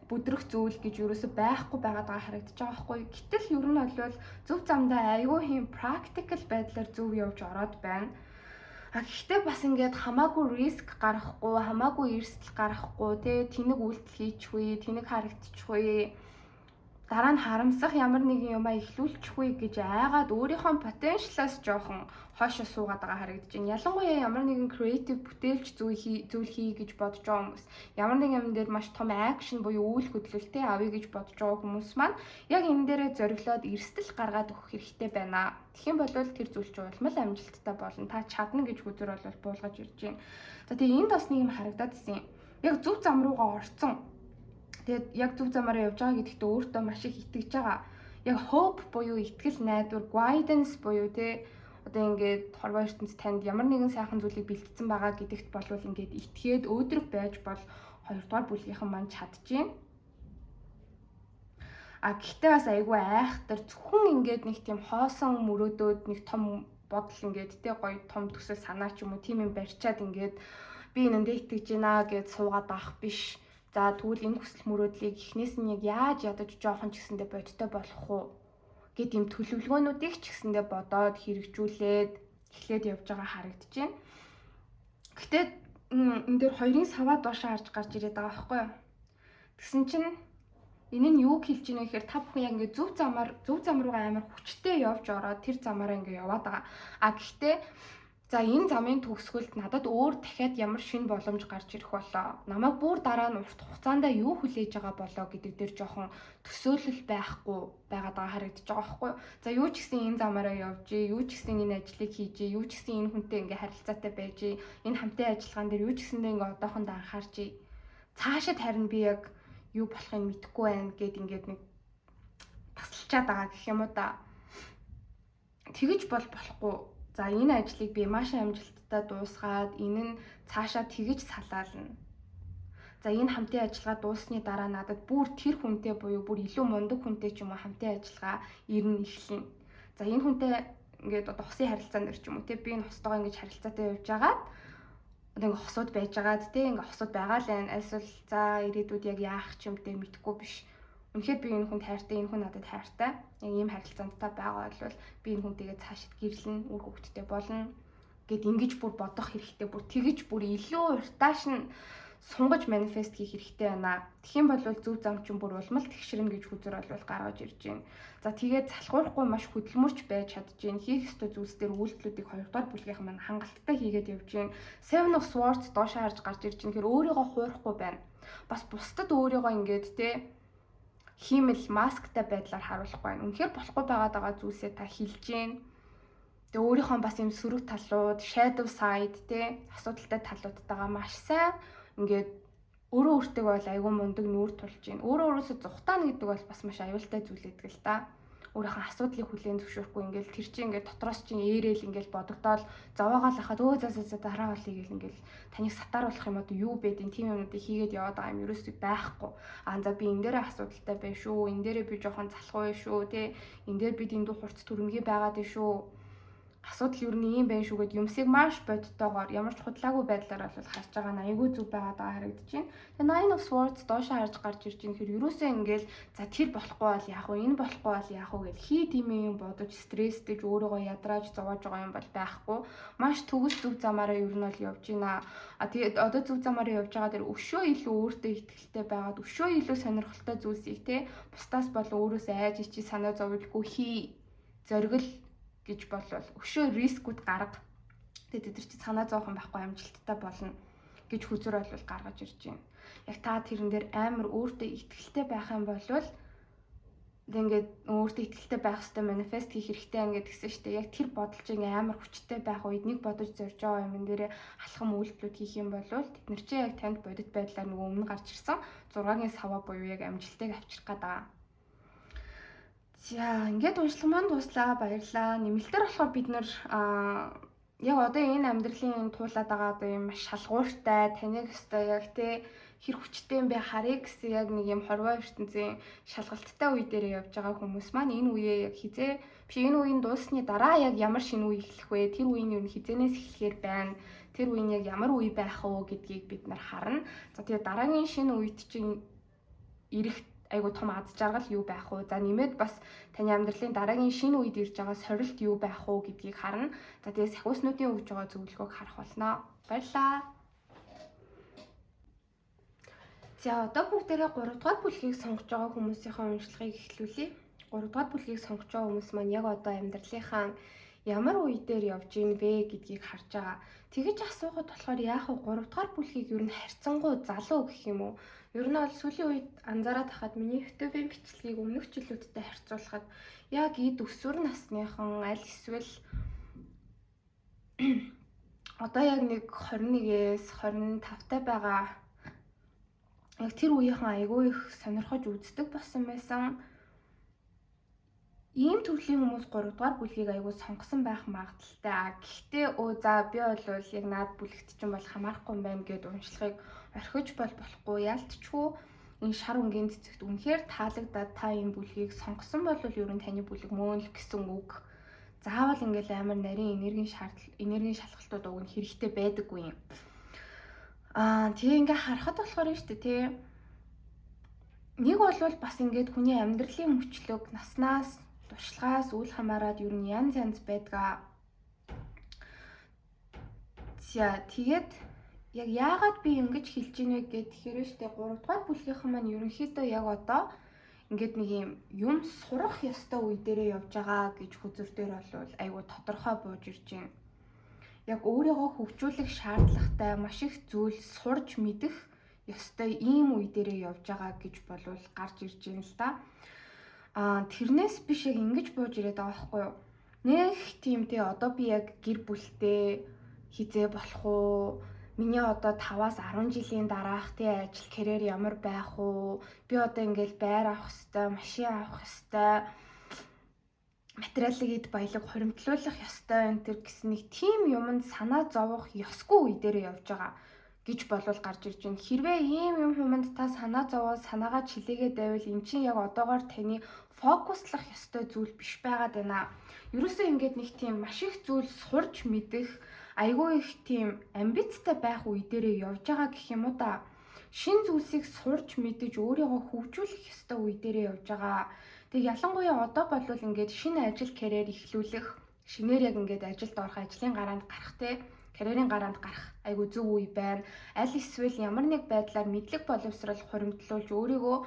бүдрэх зүйл гэж ерөөсөй байхгүй байгаад байгаа харагдаж байгаа байхгүй. Гэтэл ер нь бол зөв замдаа айгүй хийм practical байдлаар зөв явж ороод байна. А гэхдээ бас ингээд хамаагүй risk гаргахгүй, хамаагүй эрсдэл гаргахгүй, тэ тэнэг үйлдэл хийчихвээ, тэнэг харагдчихвээ, дараа нь харамсах ямар нэгэн юмаа эхлүүлчихвээ гэж айгаад өөрийнхөө потенциалаас жоохон хойшоо суугаад байгаа харагдаж байна. Ялангуяа ямар нэгэн creative бүтээлч зүйл хий гэж бодож байгаа хүмүүс, ямар нэгэн юм дээр маш том action буюу үйл хөдлөлттэй авъя гэж бодож байгаа хүмүүс маань яг энэ дээрээ зориглоод эрсдэл гаргаад өгөх хэрэгтэй байна. Тэгэх юм бол тэр зүйл чинь улам л амжилттай болно. Та чадна гэж хөзөр бол буулгаж ирж байна. За, тэгээ энд бас нэг юм харагдаад исэн. Яг зөв зам руугаа орцсон. Тэгээд яг зөв замаараа явж байгаа гэдэгтээ өөртөө маш их итгэж байгаа. Яг hope буюу итгэл найдвар, guidance буюу те одоо ингээд хорвоо ертөнц танд ямар нэгэн сайхан зүйлийг бэлтгэсэн байгаа гэдэгт болвол ингээд итгээд өөдрөг байж бол хоёрдугаар бүлгийнхэн маань чадчихээн. А гэхдээ бас айгүй айхтар зөвхөн ингээд нэг тийм хоосон мөрөөдөөд, нэг том бодол ингээд те гоё том төсөл санаа ч юм уу тийм юм барьчаад ингээд би энэндээ итгэж байна гэд суугаад авах биш. За, тэгвэл энэ хүсэл мөрөөдлийг эхнээс нь яг яаж ядаж жоохон ч гэсэндээ бодтой болох уу гэд юм төлөвлөгөөнүүдийг ч гэсэндээ бодоод хэрэгжүүлээд эхлээд явж байгаа харагдаж байна. Гэтэ энэ дээр хоёрын саваа доошоо харж гарч ирээд байгаа байхгүй юу? Тэгсэн чинь энэ нь юу хэлж ийнэ гэхээр та бүхэн яг ингээ зөв зам руугаа амар хүчтэй явж ороод тэр замаараа ингээ яваад байгаа. А гэхдээ за, энэ замын төгсгөлд надад өөр дахиад ямар шинэ боломж гарч ирэх болоо? Намайг бүр дараа нь урт хугацаанд юу хүлээж байгаа болоо гэдэг дээр жоохон төсөөлөл байхгүй байгаад байгаа харагдаж байгаа байхгүй юу? За, юу ч гэсэн энэ замаараа явжээ, юу ч гэсэн энэ ажлыг хийжээ, юу ч гэсэн энэ хүнтэй ингээ харилцаатай байжээ, энэ хамтын ажиллагаан дээр юу ч гэсэндээ ингээ одоохондоо анхаарчээ. Цаашид харин би яг юу болохыг мэдэхгүй байна гэд ингээд нэг тасалчаад байгаа гэх юм уу да. Тэгэж бол болохгүй. За, энэ ажлыг би маш амжилттай дуусгаад энэ нь цаашаа тэгэж салаална. За, энэ хамтын ажиллагаа дууссаны дараа надад бүр тэр хүнтэй буюу бүр илүү мундаг хүнтэй ч юм уу хамтын ажиллагаа ирнэ, эхэлнэ. За, энэ хүнтэй ингээд одоо хосын харилцаан дээр ч юм уу те би энэ хостойгоо ингэж харилцаатай явж байгаад одоо ингээ хосууд байжгаад те ингээ хосууд байгаа л байна. Альсвал за ирээдүйд яг яах ч юм те мэдэхгүй биш. Үнэхээр би энэ хүнд хайртай, энэ хүн надад хайртай. Яг ийм харилцаанд та байгаа бол би энэ хүнтэйгээ цаашид гэрлэн, үр хөвгттэй болно гэд ингэж бүр бодох хэрэгтэй. Бүр тэгэж бүр илүү уртааш нь сунгаж manifest хийх хэрэгтэй байна. Тэгэх юм бол зөв зам чинь бүр улмал тэгшрэн гэж хүзэр бол гаргаж ирж байна. За тэгээд залхуурахгүй маш хөдөлмөрч байж чадж байна. Хийх ёстой зүйлс дээр үйлдэлүүдийг 2 дугаар бүлгийнх маань хангалттай хийгээд явж байна. Seven of Swords доошоо харж гарч ирж байна. Тэгэхээр өөрийгөө хуурахгүй байна. Бас бусдад өөрийгөө ингээд те хиймэл масктай байдлаар харуулахгүй байна. Үнэхээр болохгүй байгаад байгаа зүйлсээ та хэлж гин. Тэгээ өөрийнхөө бас юм сөрөг талууд, shadow side те асуудалтай талуудтайгаа маш сайн ингээд өөрөө өөртөө бол айгүй мундаг нүүр тулж гин. Өөрөө өөрөөсөө зүхтаана гэдэг бол бас маш аюултай зүйл гэдэг л та. Өөрийнхөө асуудлыг хүлээн зөвшөөрөхгүй ингээл тэр чинь ингээд дотроос чинь ээрээл ингээл бодогдоол зовоогоол хахад өө за за за дараа болъё гэл ингээл таныг сатааруулах юм одоо юу байдیں۔ Тийм юмнуудыг хийгээд яваад байгаа юм ерөөсөө байхгүй. Аа за би энэ дээрээ асуудалтай байх шүү. Энэ дээрээ би жоохон залхуу байх шүү те. Энэ дээр би дэндүү хурц төрөнгүй байгаад байх шүү, асуудал ер нь ийм байх шүү гэд юмсыг маш бодтойгоор ямар ч худлаагүй байдлаар бол харж байгаа нь айгүй зүг байгаад байгаа харагдаж байна. Тэгээ Nine of Swords доошоо харж гарч ирж байна. Тэгэхээр ерөөсөө ингээл за тэр болохгүй бол яах вэ? Энэ болохгүй бол яах вэ гэл хий тийм юм бодож стрессдэж өөрийгөө ядрааж зовоож байгаа юм бол байхгүй. Маш төгс зүг замаараа ер нь бол явж байна. А тэгээд одоо зүг замаараа явж байгаа дээр өшөө илүү өөртөө ихтэй байгаад өшөө илүү сонирхолтой зүйлсийг те бусдаас болон өөрөөсөө айж ичи санаа зовлгүй хий зоригл гэж болвол өшөө risk үүд гарга. Тэгээд тэд нар чи санаа зовхон байхгүй амжилттай болно гэж хүзэр бол гаргаж ирж байна. Яг та тэрэн дээр амар өөртөө итгэлтэй байх юм бол тэг ингээд өөртөө итгэлтэй байх хэрэгтэй, manifest хийх хэрэгтэй ингээд гэсэн штэ. Яг тэр бодол чинь амар хүчтэй байх үед нэг бодож зорж байгаа юм дээрээ алхам үйлдэлүүд хийх юм бол тэд нар чи яг танд бодит байдлаар нөгөө өмнө гарч ирсэн 6-гийн саваа буюу яг амжилтыг авчрах гээд байгаа. За ингээд уншлага маань дууслаа. Баярлаа. Нэмэлтээр болохоор бид нэр яг одоо энэ амьдралын туулаад байгаа одоо юм маш шалгууртай, таныг өстой яг те хэр хүчтэй юм бэ харъя гэсэн яг нэг юм хорвоо ертөнцийн шалгалттай үе дээр явж байгаа хүмүүс маань энэ үеэ яг хизээ биш энэ үеийн дууссаны дараа яг ямар шинэ үе эхлэх вэ? Тэр үеийн юу хизээнээс эхлэхээр байна. Тэр үеийн яг ямар үе байх вэ гэдгийг бид нар харна. За тэгээ дараагийн шинэ үед чинь ирэх айгу том аз жаргал юу байх вэ? За нэмээд бас таны амьдралын дараагийн шинэ үед ирж байгаа сорилт юу байх вэ гэдгийг харна. За тэгээ сахиуснуудын өгж байгаа зөвлөгөөг харах болно. Баярлалаа. За одоо бүгдээрээ 3 дугаар бүлгийг сонгож байгаа хүмүүсийнхээ уншлагыг эхлүүлье. 3 дугаар бүлгийг сонгож байгаа хүмүүс маань яг одоо амьдралынхаа ямар үе дээр явж ийн вэ гэдгийг харж байгаа. Тэгэж асуухад болохоор яах вэ? 3 дугаар бүлгийг ер нь харьцангуй залуу гэх юм уу? Ер нь бол сүүлийн үед анзаараад хахад миний YouTube-ийн бичлэгийг өмнөх жилүүдтэй харьцуулахад яг эд өсвөр насныхан аль эсвэл одоо яг нэг 21-ээс 25 та байгаа яг тэр үеийнхэн айгүй их сонирхож үздэг болсон байсан. Ийм төрлийн хүмүүс 3 дугаар бүлгийг айгүй сонгосон байх магадлалтай. Гэхдээ өө за би бол яг наад бүлэгт чинь бол хамаарахгүй юм байна гэд уншлагыг орхиж бол болохгүй. Ялтчгүй энэ шар өнгийн цэцэгт үнэхээр таалагдаад та энэ бүлгийг сонгосон бол ер нь таны бүлэг мөн л гэсэн үг. Заавал ингээл амар нарийн энергийн шаардлага, энергийн шалгалтууд уг нь хэрэгтэй байдаггүй юм. Аа тэгээ ингээ харахад болохоор нь шүү дээ тий. Нэг болвол бас ингээд хүний амьдралын мөчлөг наснаас туршлагаас үл хамааран ер нь янз янз байдгаа. За тэгээд яг яагаад би ингэж хэлж ийн вэ гэхээр штэ 3 дугаар бүлгийнхэн маань ерөнхийдөө яг одоо ингээд нэг юм сурах ёстой үе дээрээ явж байгаа гэж хүзэр дээр бол айгүй тодорхой бууж ирж байна. Яг өөрийгөө хөгжүүлэх шаардлагатай маш их зүйл сурж мэдэх ёстой ийм үе дээрээ явж байгаа гэж болвол гарч ирж байна л да. Аа тэрнээс биш яг ингэж бууж ирээд байгаа байхгүй юу? Нэг тийм те одоо би яг гэр бүлтэй хизээ болох уу? Миний одоо 5-аас 10 жилийн дараах те ажил карьер ямар байх уу? Би одоо ингээл байр авах хэвээр, машин авах хэвээр, материалын эд баялаг хуримтлуулах ёстой энэ төр гэсэн нэг тийм юмд санаа зовох ёсгүй үе дээр явж байгаа гэж болвол гарч ирж байна. Хэрвээ ийм юм юмд та санаа зовоод санаагаа чилээгээд байвал эн чинь яг одоогоор таны фокуслах ёстой зүйл биш байгаад байна. Ерөөсөө ингээд нэг тийм маш их зүйл сурж мэдэх, айгүй их тийм амбицтай байх үе дээрээ явж байгаа гэх юм уу да. Шин зүйлсийг сурж мэдэж өөрийгөө хөгжүүлэх ёстой үе дээрээ явж байгаа. Тэг ялангуяа одоо болвол ингээд шинэ ажил карьер эхлүүлэх, шинээр яг ингээд ажилд орох, ажлын гараанд гарах те Карьерийн гараанд гарах айгүй зөв үе байна. Аль эсвэл ямар нэг байдлаар мэдлэг боловсрол хуримтлуулж өөрийгөө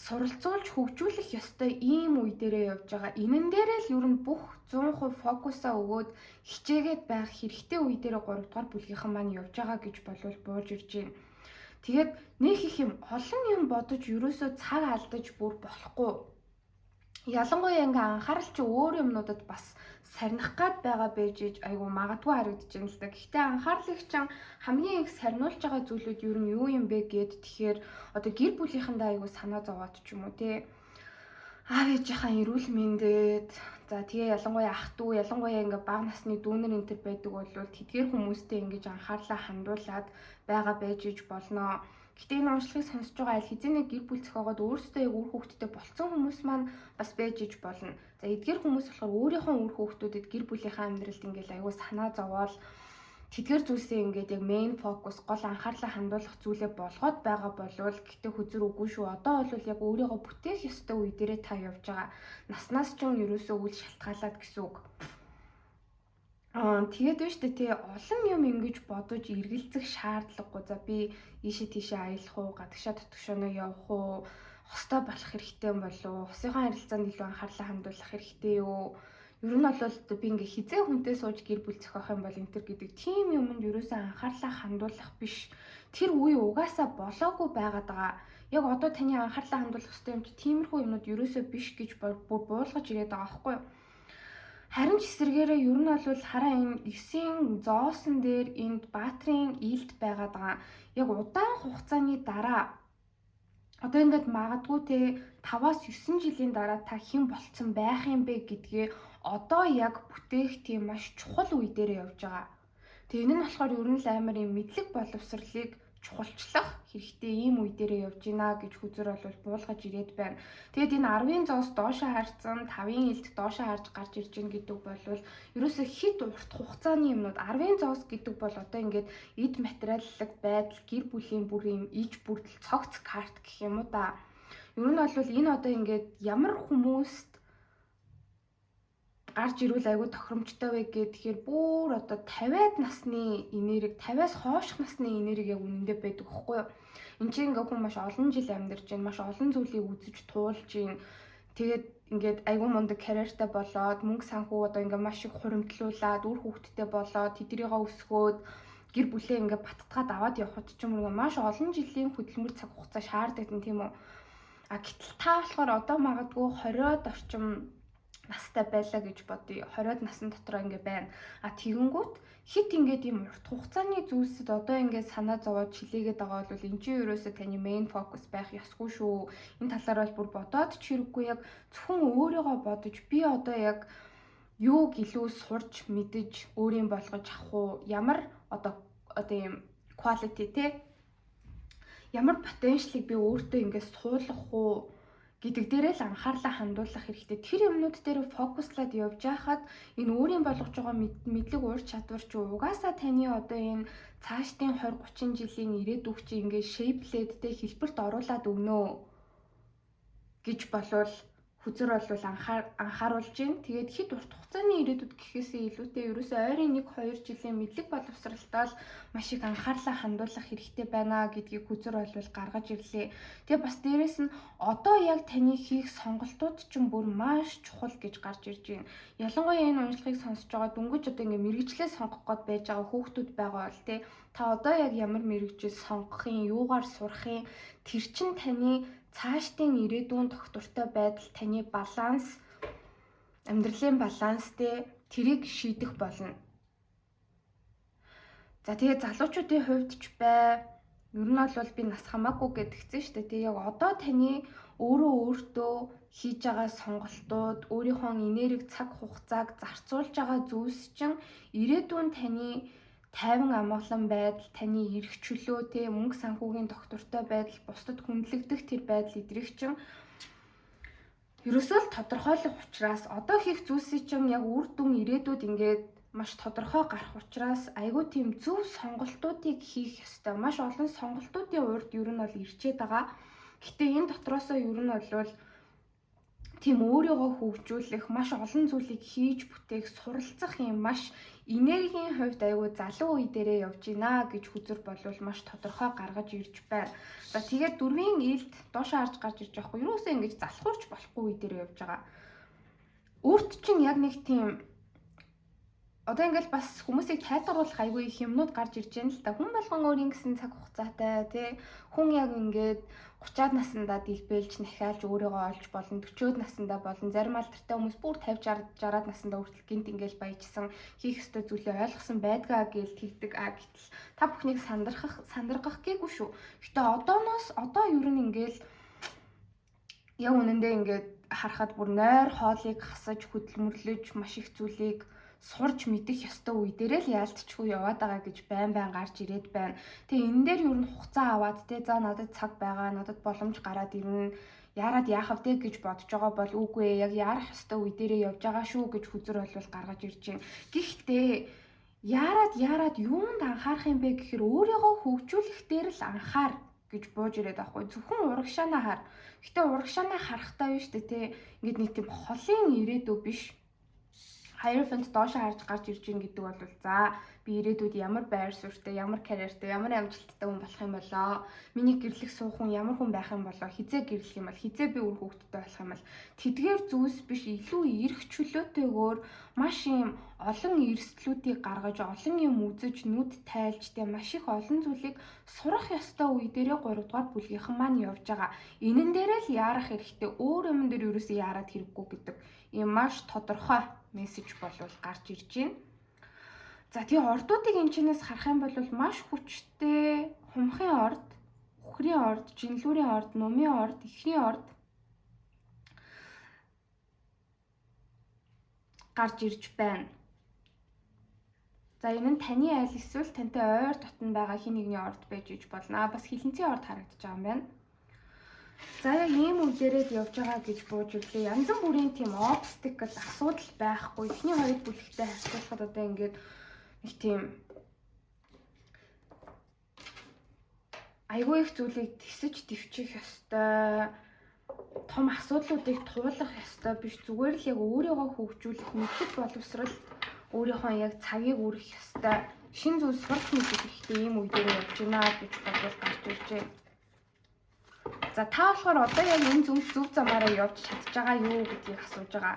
суралцуулж хөгжүүлэх ёстой ийм үе дээрээ явж байгаа. Энэн дээрээ л ер нь бүх 100% фокусаа өгөөд хичээгээд байх хэрэгтэй үе дээрээ 3 дугаар бүлгийнхэн маань явж байгаа гэж болвол бууж ирж байна. Тэгээд нэг их юм олон юм бодож ерөөсөө цаг алдаж бүр болохгүй. Ялангуяа ингээ анхаарал чи өөр юмнуудад бас сарних гад байгаа байж иж айгу магадгүй харагдаж байна л да. Гэхдээ анхаарлыг чинь хамгийн их сарниулж байгаа зүйлүүд юу нь юу юм бэ гэд тэгэхээр одоо гэр бүлийнхэндээ айгу санаа зовоод ч юм уу те. Аав ээжийнхаа эрүүл мэндэд, за тэгээ ялангуяа ах дүү, ялангуяа ингээ бага насны дүүнер энэ төр байдаг бол тэдгээр хүмүүстэй ингэж анхаарлаа хандуулад байгаа байж иж болно. Гэтэ энэ уншлагыг сонсож байгаа аль хэзээний гэр бүл зохиогоод өөрсдөө яг үр хүүхэдтэй болцсон хүмүүс маань бас байж иж болно. За эдгээр хүмүүс болохоор өөрийнхөө үр хүүхдүүдэд гэр бүлийнхээ амьдралд ингээл аягүй санаа зовоол тэдгээр зүйлсээ ингээд яг main focus гол анхаарлаа хандуулах зүйлээ болгоод байгаа болвол гэтээ хөзөр үгүй шүү. Одоо бол яг өөрийгөө бүтээх ёстой үе дээрээ та явж байгаа. Наснаас ч юм ерөөсөө үл шалтгаалаад гэсэн үг. Тэгээд байна шүү дээ тий, олон юм ингэж бодож эргэлзэх шаардлагагүй. За би ийшээ тийшээ аялах уу, гадагшаа дотгошоо явах уу, хостой болох хэрэгтэй юм болов уу, хосынхоо харилцаанд илүү анхаарлаа хандуулах хэрэгтэй юу? Ер нь бол би ингээ хизээ хүнтэй сууж гэр бүл зохиох юм бол энэ төр гэдэг тийм юмд ерөөсөө анхаарлаа хандуулах биш. Тэр үе угаасаа болоогүй байгаад байгаа. Яг одоо таны анхаарлаа хандуулах хэрэгтэй юм чи тиймэрхүү юмнууд ерөөсөө биш гэж буулгаж ирээд байгаа байхгүй юу? Харин ч эсэргээрээ ер нь бол хараа энэ 9-ийн зоосон дээр энд баатрын илт байгаад байгаа. Яг удаан хугацааны дараа одоо ингээд магадгүй те 5-аас 9 жилийн дараа та хэн болцсон байх юм бэ гэдгээ одоо яг бүтээх тийм маш чухал үе дээр явж байгаа. Тэгээ энэ нь болохоор ер нь л амар юм мэдлэг боловсролыг чухалчлах хэрэгтэй ийм үе дээрээ явж гинэ гэж хүзэр бол буулгаж ирээд байна. Тэгээд энэ 10-ын зоос доошоо харцсан, 5-ын илт доошоо харж гарч ирж гин гэдэг бол ерөөсөө хит урт хугацааны юмнууд. 10-ын зоос гэдэг бол одоо ингээд эд материаллык байдал, гэр бүлийн бүр юм иж бүрдэл цогц карт гэх юм уу да. Ер нь бол энэ одоо ингээд ямар хүмүүст гарч ирвэл айгүй тохиромжтой вэ гэхээр бүр одоо 50-аад насны энерги, 50-аас хойших насны энерги яг үнэндээ байдаг байхгүй юу? Энд чинь ингээ хүн маш олон жил амьдарч байна, маш олон зүйлийг үзэж туулж байна. Тэгээд ингээд айгүй мундаг карьертай болоод, мөнгө санхүү одоо ингээ маш их хуримтлуулад, үр хүүхэдтэй болоод, тэднийгээ өсгөөд гэр бүлээ ингээ баттгаад аваад явхад ч юм уу маш олон жилийн хөдөлмөр цаг хугацаа шаарддаг юм тийм үү? А гэтэл та болохоор одоо магадгүй 20-од орчим настай байлаа гэж бодъё. 20-од насан дотор ингээ байна. А тэгэнгүүт хит ингээд ийм урт хугацааны зүйлсэд одоо ингээд санаа зовоод чилээгээд байгаа бол эн чинь ерөөсөө таны main focus байх ёсгүй шүү. Энэ талаар бол бүр бодоод ч хэрэггүй, яг зөвхөн өөрийгөө бодож би одоо яг юуг илүү сурч мэдэж өөрийн болгож авах уу? Ямар одоо ийм quality те, ямар потенциалыг би өөртөө ингээд суулгах уу гэдэг дээрээ л анхаарлаа хандуулах хэрэгтэй. Тэр юмнууд дээр фокуслаад явж байхад энэ өөрийн болгож байгаа мэдлэг ур чадвар чи угаасаа таны одоо энэ цаашдын 20 30 жилийн ирээдүйг чи ингээд shape лээд те хэлбэрт оруулаад өгнө гэж болвол хүзэр бол анхааруулж байна. Тэгээд хит урт хугацааны ирээдүйд гэхээсээ илүүтэй ерөөсөө ойрын 1 2 жилийн мэдлэг боловсролтоо л маш их анхаарлаа хандуулах хэрэгтэй байна гэдгийг хүзэр бол гаргаж ирлээ. Тэгээ бас дээрэс нь одоо яг таны хийх сонголтууд чинь бүр маш чухал гэж гарч ирж байна. Ялангуяа энэ уншлагыг сонсож байгаа дөнгөж одоо ингээ мэргэжлээ сонгох гээд байж байгаа хүүхдүүд байгаа бол те, та одоо яг ямар мэргэжил сонгох юм, юугаар сурах юм, тэр чин таны цаашдын ирээдүйн тогтвортой байдал, таны баланс, амьдралын баланс те, тэрийг шийдэх болно. За тэгээ залуучуудын хувьд ч бай. Ер нь бол би нас хамаагүй гэдгцэн шүү дээ. Тэгээ яг одоо таны өөрөө өөртөө хийж байгаа сонголтууд, өөрийнхөө энерги, цаг хугацааг зарцуулж байгаа зүйлс чинь ирээдүйн таны тайван амгалан байдал, таны эрх чөлөө те, мөнгө санхүүгийн тогтвортой байдал, бусдад хүндлэгдэх тэр байдал эдрийг чинь ерөөсөө л тодорхойлох учраас одоо хийх зүйлсийг чинь яг үр дүн ирээдүйд ингээд маш тодорхой гарах учраас айгүй тийм зөв сонголтуудыг хийх ёстой. Маш олон сонголтуудын урд ер нь бол ирчээд байгаа. Гэтэ энэ дотроосоо ер нь бол Тийм өөрийгөө хөгжүүлэх, маш олон зүйлийг хийж бүтээх, суралцах юм маш энергийн хувьд айгүй залуу үе дээрээ явж гинэ гэж хүзэр болвол маш тодорхой гаргаж ирж байна. За тэгээд дөрвийн илд доошоо харж гарч ирж байгаа хгүй. Юусоо ингэж залхуурч болохгүй үе дээрээ явж байгаа. Өөрт чинь яг нэг тийм одоо ингээл бас хүмүүсийг тайлгаруулах айгүй их юмнууд гарч ирж байна л та. Хүн болгон өөр ингэсэн цаг хугацаатай тий. Хүн яг ингээд 30-аад наснда дэлбэлж, нахиалж өөрийгөө олж болно. 40-од наснда болно. Зарим алдартай хүмүүс бүр 50 60 60-аад наснда хүртэл гинт ингээл баяжсан, хийх ёстой зүйлээ ойлгосон байдгаа гэж тэгдэг. А гэтэл та бүхнийг сандаргах гээгүй шүү. Гэтэ одооноос одоо ер нь ингээл яг үнэндээ ингээд харахад бүр нойр хоолыг хасаж хөдөлмөрлөж маш их зүйлийг сурч мэдэх ёстой үе дээрээ л яалтчгүй яваад байгаа гэж байн байн гарч ирээд байна. Тэгээ энэ дээр ер нь хугацаа аваад те за надад цаг байгаа, надад боломж гараад ирнэ. Яарад яах вэ гэж бодож байгаа бол үгүй ээ, яг яарах ёстой үе дээрээ явж байгаа шүү гэж хүзэр болвол гаргаж ирж байна. Гэхдээ яарад юунд анхаарах юм бэ гэхээр өөрийгөө хөгжүүлэх дээр л анхаар гэж бууж ирээд байхгүй. Зөвхөн урагшаанаа хар. Гэтэ урагшаанаа харахтаа биш үү те. Ингээд нэг тийм холын ирээдүй биш. Hierophant доошоо харж гарч ирж гин гэдэг бол за би ирээдүйд ямар байр суурьтай, ямар карьертай, ямар амжилттай хүн болох юм болоо. Миний гэрлэх суух хүн ямар хүн байх юм болоо, хизээ гэрлэх юм бол, хизээ би үр хүүхэдтэй болох юм бол тэдгээр зүйлс биш илүү эрх чөлөөтэйгээр маш юм олон эрсдлүүдийг гаргаж, олон юм үзэж, нүд тайлж тэ маш их олон зүйлийг сурах ёстой үе дээрээ 3 дугаар бүлгийнхэн маань явж байгаа. Энэн дээрээ л яарах хэрэгтэй. Өөр юмн дээр ерөөсөө яарад хэрэггүй гэдэг ийм маш тодорхой мессеж болвол гарч ирж байна. За тэгээ ордуудыг энэ чинээс харах юм бол маш хүчтэй хумхын орд, үхрийн орд, жинлүүрийн орд, нумын орд, ихрийн орд гарч ирж байна. За энэ нь таны айл эсвэл тантай ойр дотн байгаа хин нэгний орд байж иж болно. Бас хилэнцгийн орд харагдаж байгаа юм байна. За яг ийм үеэрээд явж байгаа гэж бууж ирлээ. Янз бүрийн тийм obstacle асуудал байхгүй. Эхний хоёр бүлэгтэй харьцуулахад одоо ингээд нэг тийм айгүй их зүйлийг тисэж төвчих ёстой, том асуудлуудыг туулах ёстой биш. Зүгээр л яг өөрийгөө хөгжүүлэх мэддэг боловсрал өөрийнхөө яг цагийг үрэх ёстой, шин зүйл сурах мэдэх хэрэгтэй ийм үе дээр явж байна гэж бодвол гарч иржээ. За та болохоор одоо яг энэ зөв замаараа явж чадж байгаа юу гэдгийг асууж байгаа.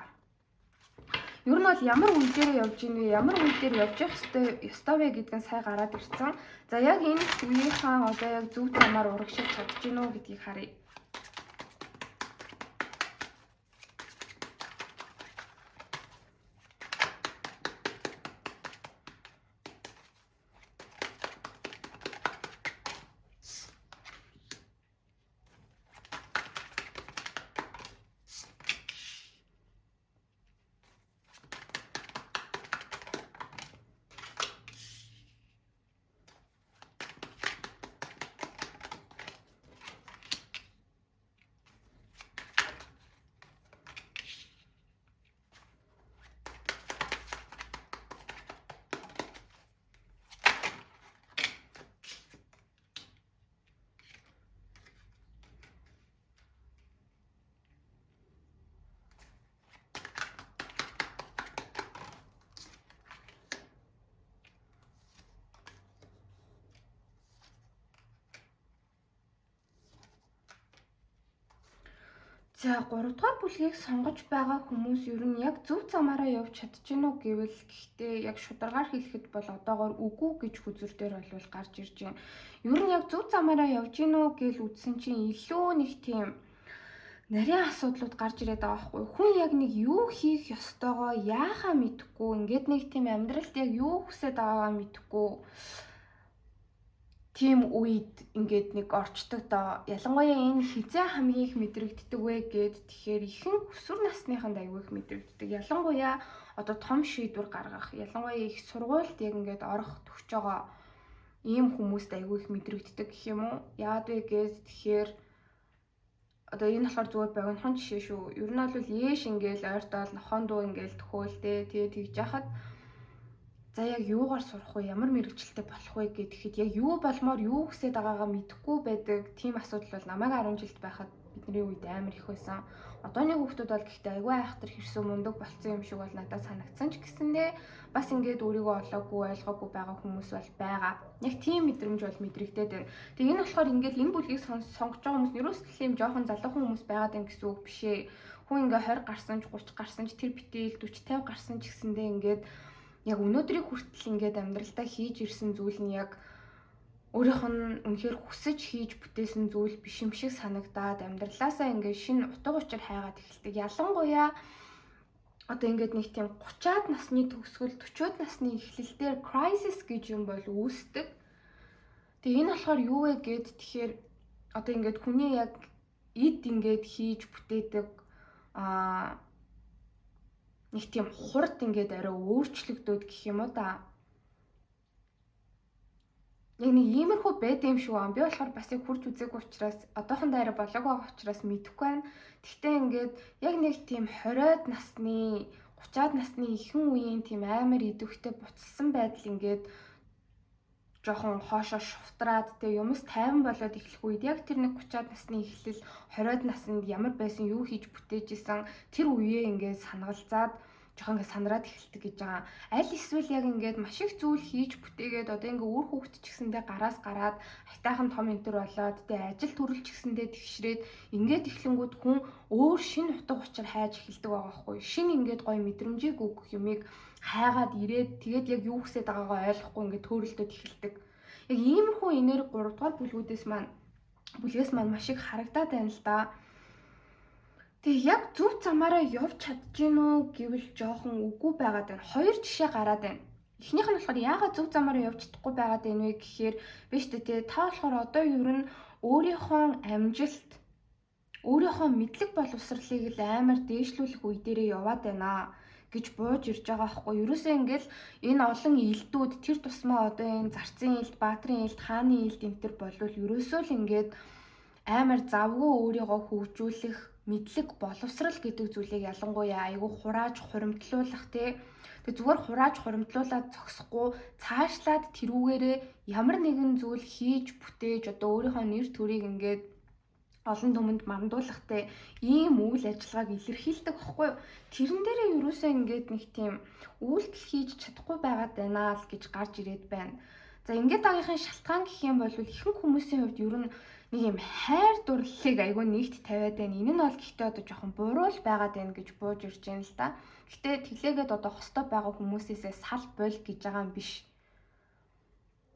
Ер нь бол ямар үе дээр явж ийн вэ? Ямар үе дээр явж явах ёстой вэ гэдг нь сая гараад ирсэн. За яг энэ үеийнхаа одоо яг зөв замаар урагшиж чадж гин үү гэдгийг харъя. За 3 дугаар бүлгийг сонгож байгаа хүмүүс ер нь яг зөв замаараа явж чадж гин үү гэвэл гэхдээ яг шударгаар хэлэхэд бол одоогоор үгүй гэж хүзүр дээр бол гарч ирж байна. Ер нь яг зөв замаараа явж гин үү гэж үзсэн чинь илүү нэг тийм нарийн асуудлууд гарч ирээд байгаа байхгүй. Хүн яг нэг юу хийх ёстойгоо яахаа мэдэхгүй, ингээд нэг тийм амьдралд яг юу хүсэж байгаагаа мэдэхгүй тийм үед ингээд нэг орчдөг доо. Ялангуяа энэ хизээ хамгийн их мэдрэгддэг вэ гэд тэгэхээр ихэнх өсвөр насныханд аягүй их мэдрэгддэг. Ялангуяа одоо том шийдвэр гаргах, ялангуяа их сургуульд яг ингээд орох төгсөж байгаа ийм хүмүүст аягүй их мэдрэгддэг гэх юм уу? Яагаад вэ гэд тэгэхээр одоо энэ болохоор зүгээр богинохон жишээ шүү. Ер нь бол ээш ингээл ойртоол нохон дуу ингээл төхөөлтэй тэгээ тэгж яхад за яг юугаар сурах вэ, ямар мэрэгчлэлтэй болох вэ гэхэд яг юу болмоор юу хүсэж байгаагаа мэдэхгүй байдаг тийм асуудал бол намайг 10 жилд байхад Бидний үед амар их байсан. Одооны хүүхдүүд бол гэхдээ айгүй айхтар хэрсэн мундаг болцсон юм шиг бол надад санагдсан ч гэсэндээ бас ингээд өөрийгөө олоогүй, ойлгоогүй байгаа хүмүүс бол байгаа. Яг тийм мэдрэмж бол мэдрэгдээд байна. Тэгээ энэ болохоор ингээд энэ бүлгийг сонгож байгаа хүмүүс нэрөөс л юм жоохон залуухан хүмүүс байгаад байна гэсэн үг биш ээ. Хүн ингээ 20 гарсан ч 30 гарсан ч тэр битэл 40 50 гарсан ч гэсэндээ ингээд яг өнөөдрийг хүртэл ингээд амьдралдаа хийж ирсэн зүйл нь яг өөрийнх нь үнэхээр хүсэж хийж бүтээсэн зүйл биш юм шиг санагдаад амьдралаасаа ингээд шинэ утга учир хайгаад эхэлдэг. Ялангуяа одоо ингээд нэг тийм 30-аад насны төгсгөл 40-од насны эхлэл дээр crisis гэж юм бол үүсдэг. Тэгээ энэ болохоор юу вэ гэд тэгэхээр одоо ингээд хүний яг эд ингээд хийж бүтээдэг нэг тийм хурд ингээд арай өөрчлөгдөөд гэх юм уу да. Яг нэг иймэрхүү байд юм шиг байна. Би болохоор бас яг хурж үзээгүй учраас одоохондоо арай болоог байгаа учраас мэдэхгүй байна. Гэхдээ ингээд яг нэг тийм 20-од насны 30-аад насны ихэнх үеийн тийм амар идэвхтэй буцалсан байдал ингээд жоохон хоошоо шувтраад тэ юмс тайван болоод эхлэх үед яг тэр нэг 30-аад насны эхлэл 20-од наснд ямар байсан, юу хийж бүтээж исэн тэр үеэ ингээд санагалзаад жоохон ингээд сандраад эхэлдэг гэж байгаа. Аль эсвэл яг ингээд маш их зүйл хийж бүтээгээд одоо ингээд үр хүүхэд ч гэсэндээ гараас гараад хайтайхан том энтер болоод тэ ажил төрөл ч гэсэндээ тэгшрээд ингээд эхлэнгүүд хүн өөр шинэ утга учир хайж эхэлдэг байгаа байхгүй. Шинэ ингээд гоё мэдрэмжийг өгөх юмыг хайгаад ирээд тэгээд яг юу хүсэж байгаагаа ойлгохгүй ингээд төөрөлдөд эхэлдэг. Яг иймэрхүү энерги 3 дугаар бүлгүүдээс маань бүлгээс маань маш их харагдаад байна л да. Тэгээ яг зөв замаараа явж чадж гин үү гэвэл жоохон үгүй байгаад байна. Хоёр жишээ гараад байна. Эхнийх нь болохоор яагаад зөв замаараа явж чадахгүй байгаад байна вэ гэхээр биш үү те, та болохоор одоо ер нь өөрийнхөө амжилт, өөрийнхөө мэдлэг боловсролыг л амар дээшлүүлэх үе дээрээ яваад байна гэж бууж ирж байгаа байхгүй. Ерөөсөө ингээл энэ олон илдүүд тэр тусмаа одоо энэ зарцын илд, баатрын илд, хааны илд энэ төр болвол ерөөсөө л ингээд амар завгүй өөрийгөө хөгжүүлэх мэдлэг боловсрал гэдэг зүйлийг ялангуяа айгүй хурааж хуримтлуулах тий. Тэгээ зүгээр хурааж хуримтлуулаад зогсохгүй цаашлаад тэрүүгээрээ ямар нэгэн зүйл хийж бүтээж одоо өөрийнхөө нэр төрийг ингээд олон түмэнд мандуулахтай ийм үйл ажиллагааг илэрхийлдэг байхгүй юу? Тэрэн дээрээ юусоо ингээд нэг тийм үйлдэл хийж чадахгүй байгаад байна л гэж гарч ирээд байна. За ингээд агийнхын шалтгаан гэх юм бол ихэнх хүмүүсийн хувьд ер нь нэг юм хайр дурлалыг айгүй нэгт тавиад байна. Энэ нь бол гэхдээ одоо жоохон буруу л байгаад байна гэж бууж ирж байна л да. Гэхдээ тэглээгээд одоо хостой байгаа хүмүүсээсээ сал боль гэж байгаа юм биш.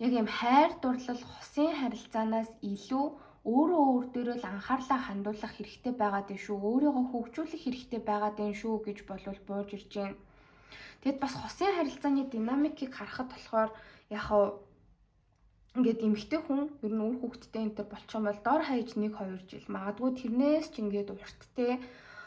Яг юм хайр дурлал хосын харилцаанаас илүү өөрөө өөр дээрээ л анхаарлаа хандуулах хэрэгтэй байгаад байна шүү. Өөрийгөө хөгжүүлэх хэрэгтэй байгаад байна шүү гэж болвол бууж ирж байна. Тэгэд бас хосын харилцааны динамикийг харахад болохоор яг хав ингээд эмэгтэй хүн ер нь үр хүүхэдтэй энэ төр болчих юм бол дор хаяж 1-2 жил магадгүй тэрнээс ч ингээд урттэй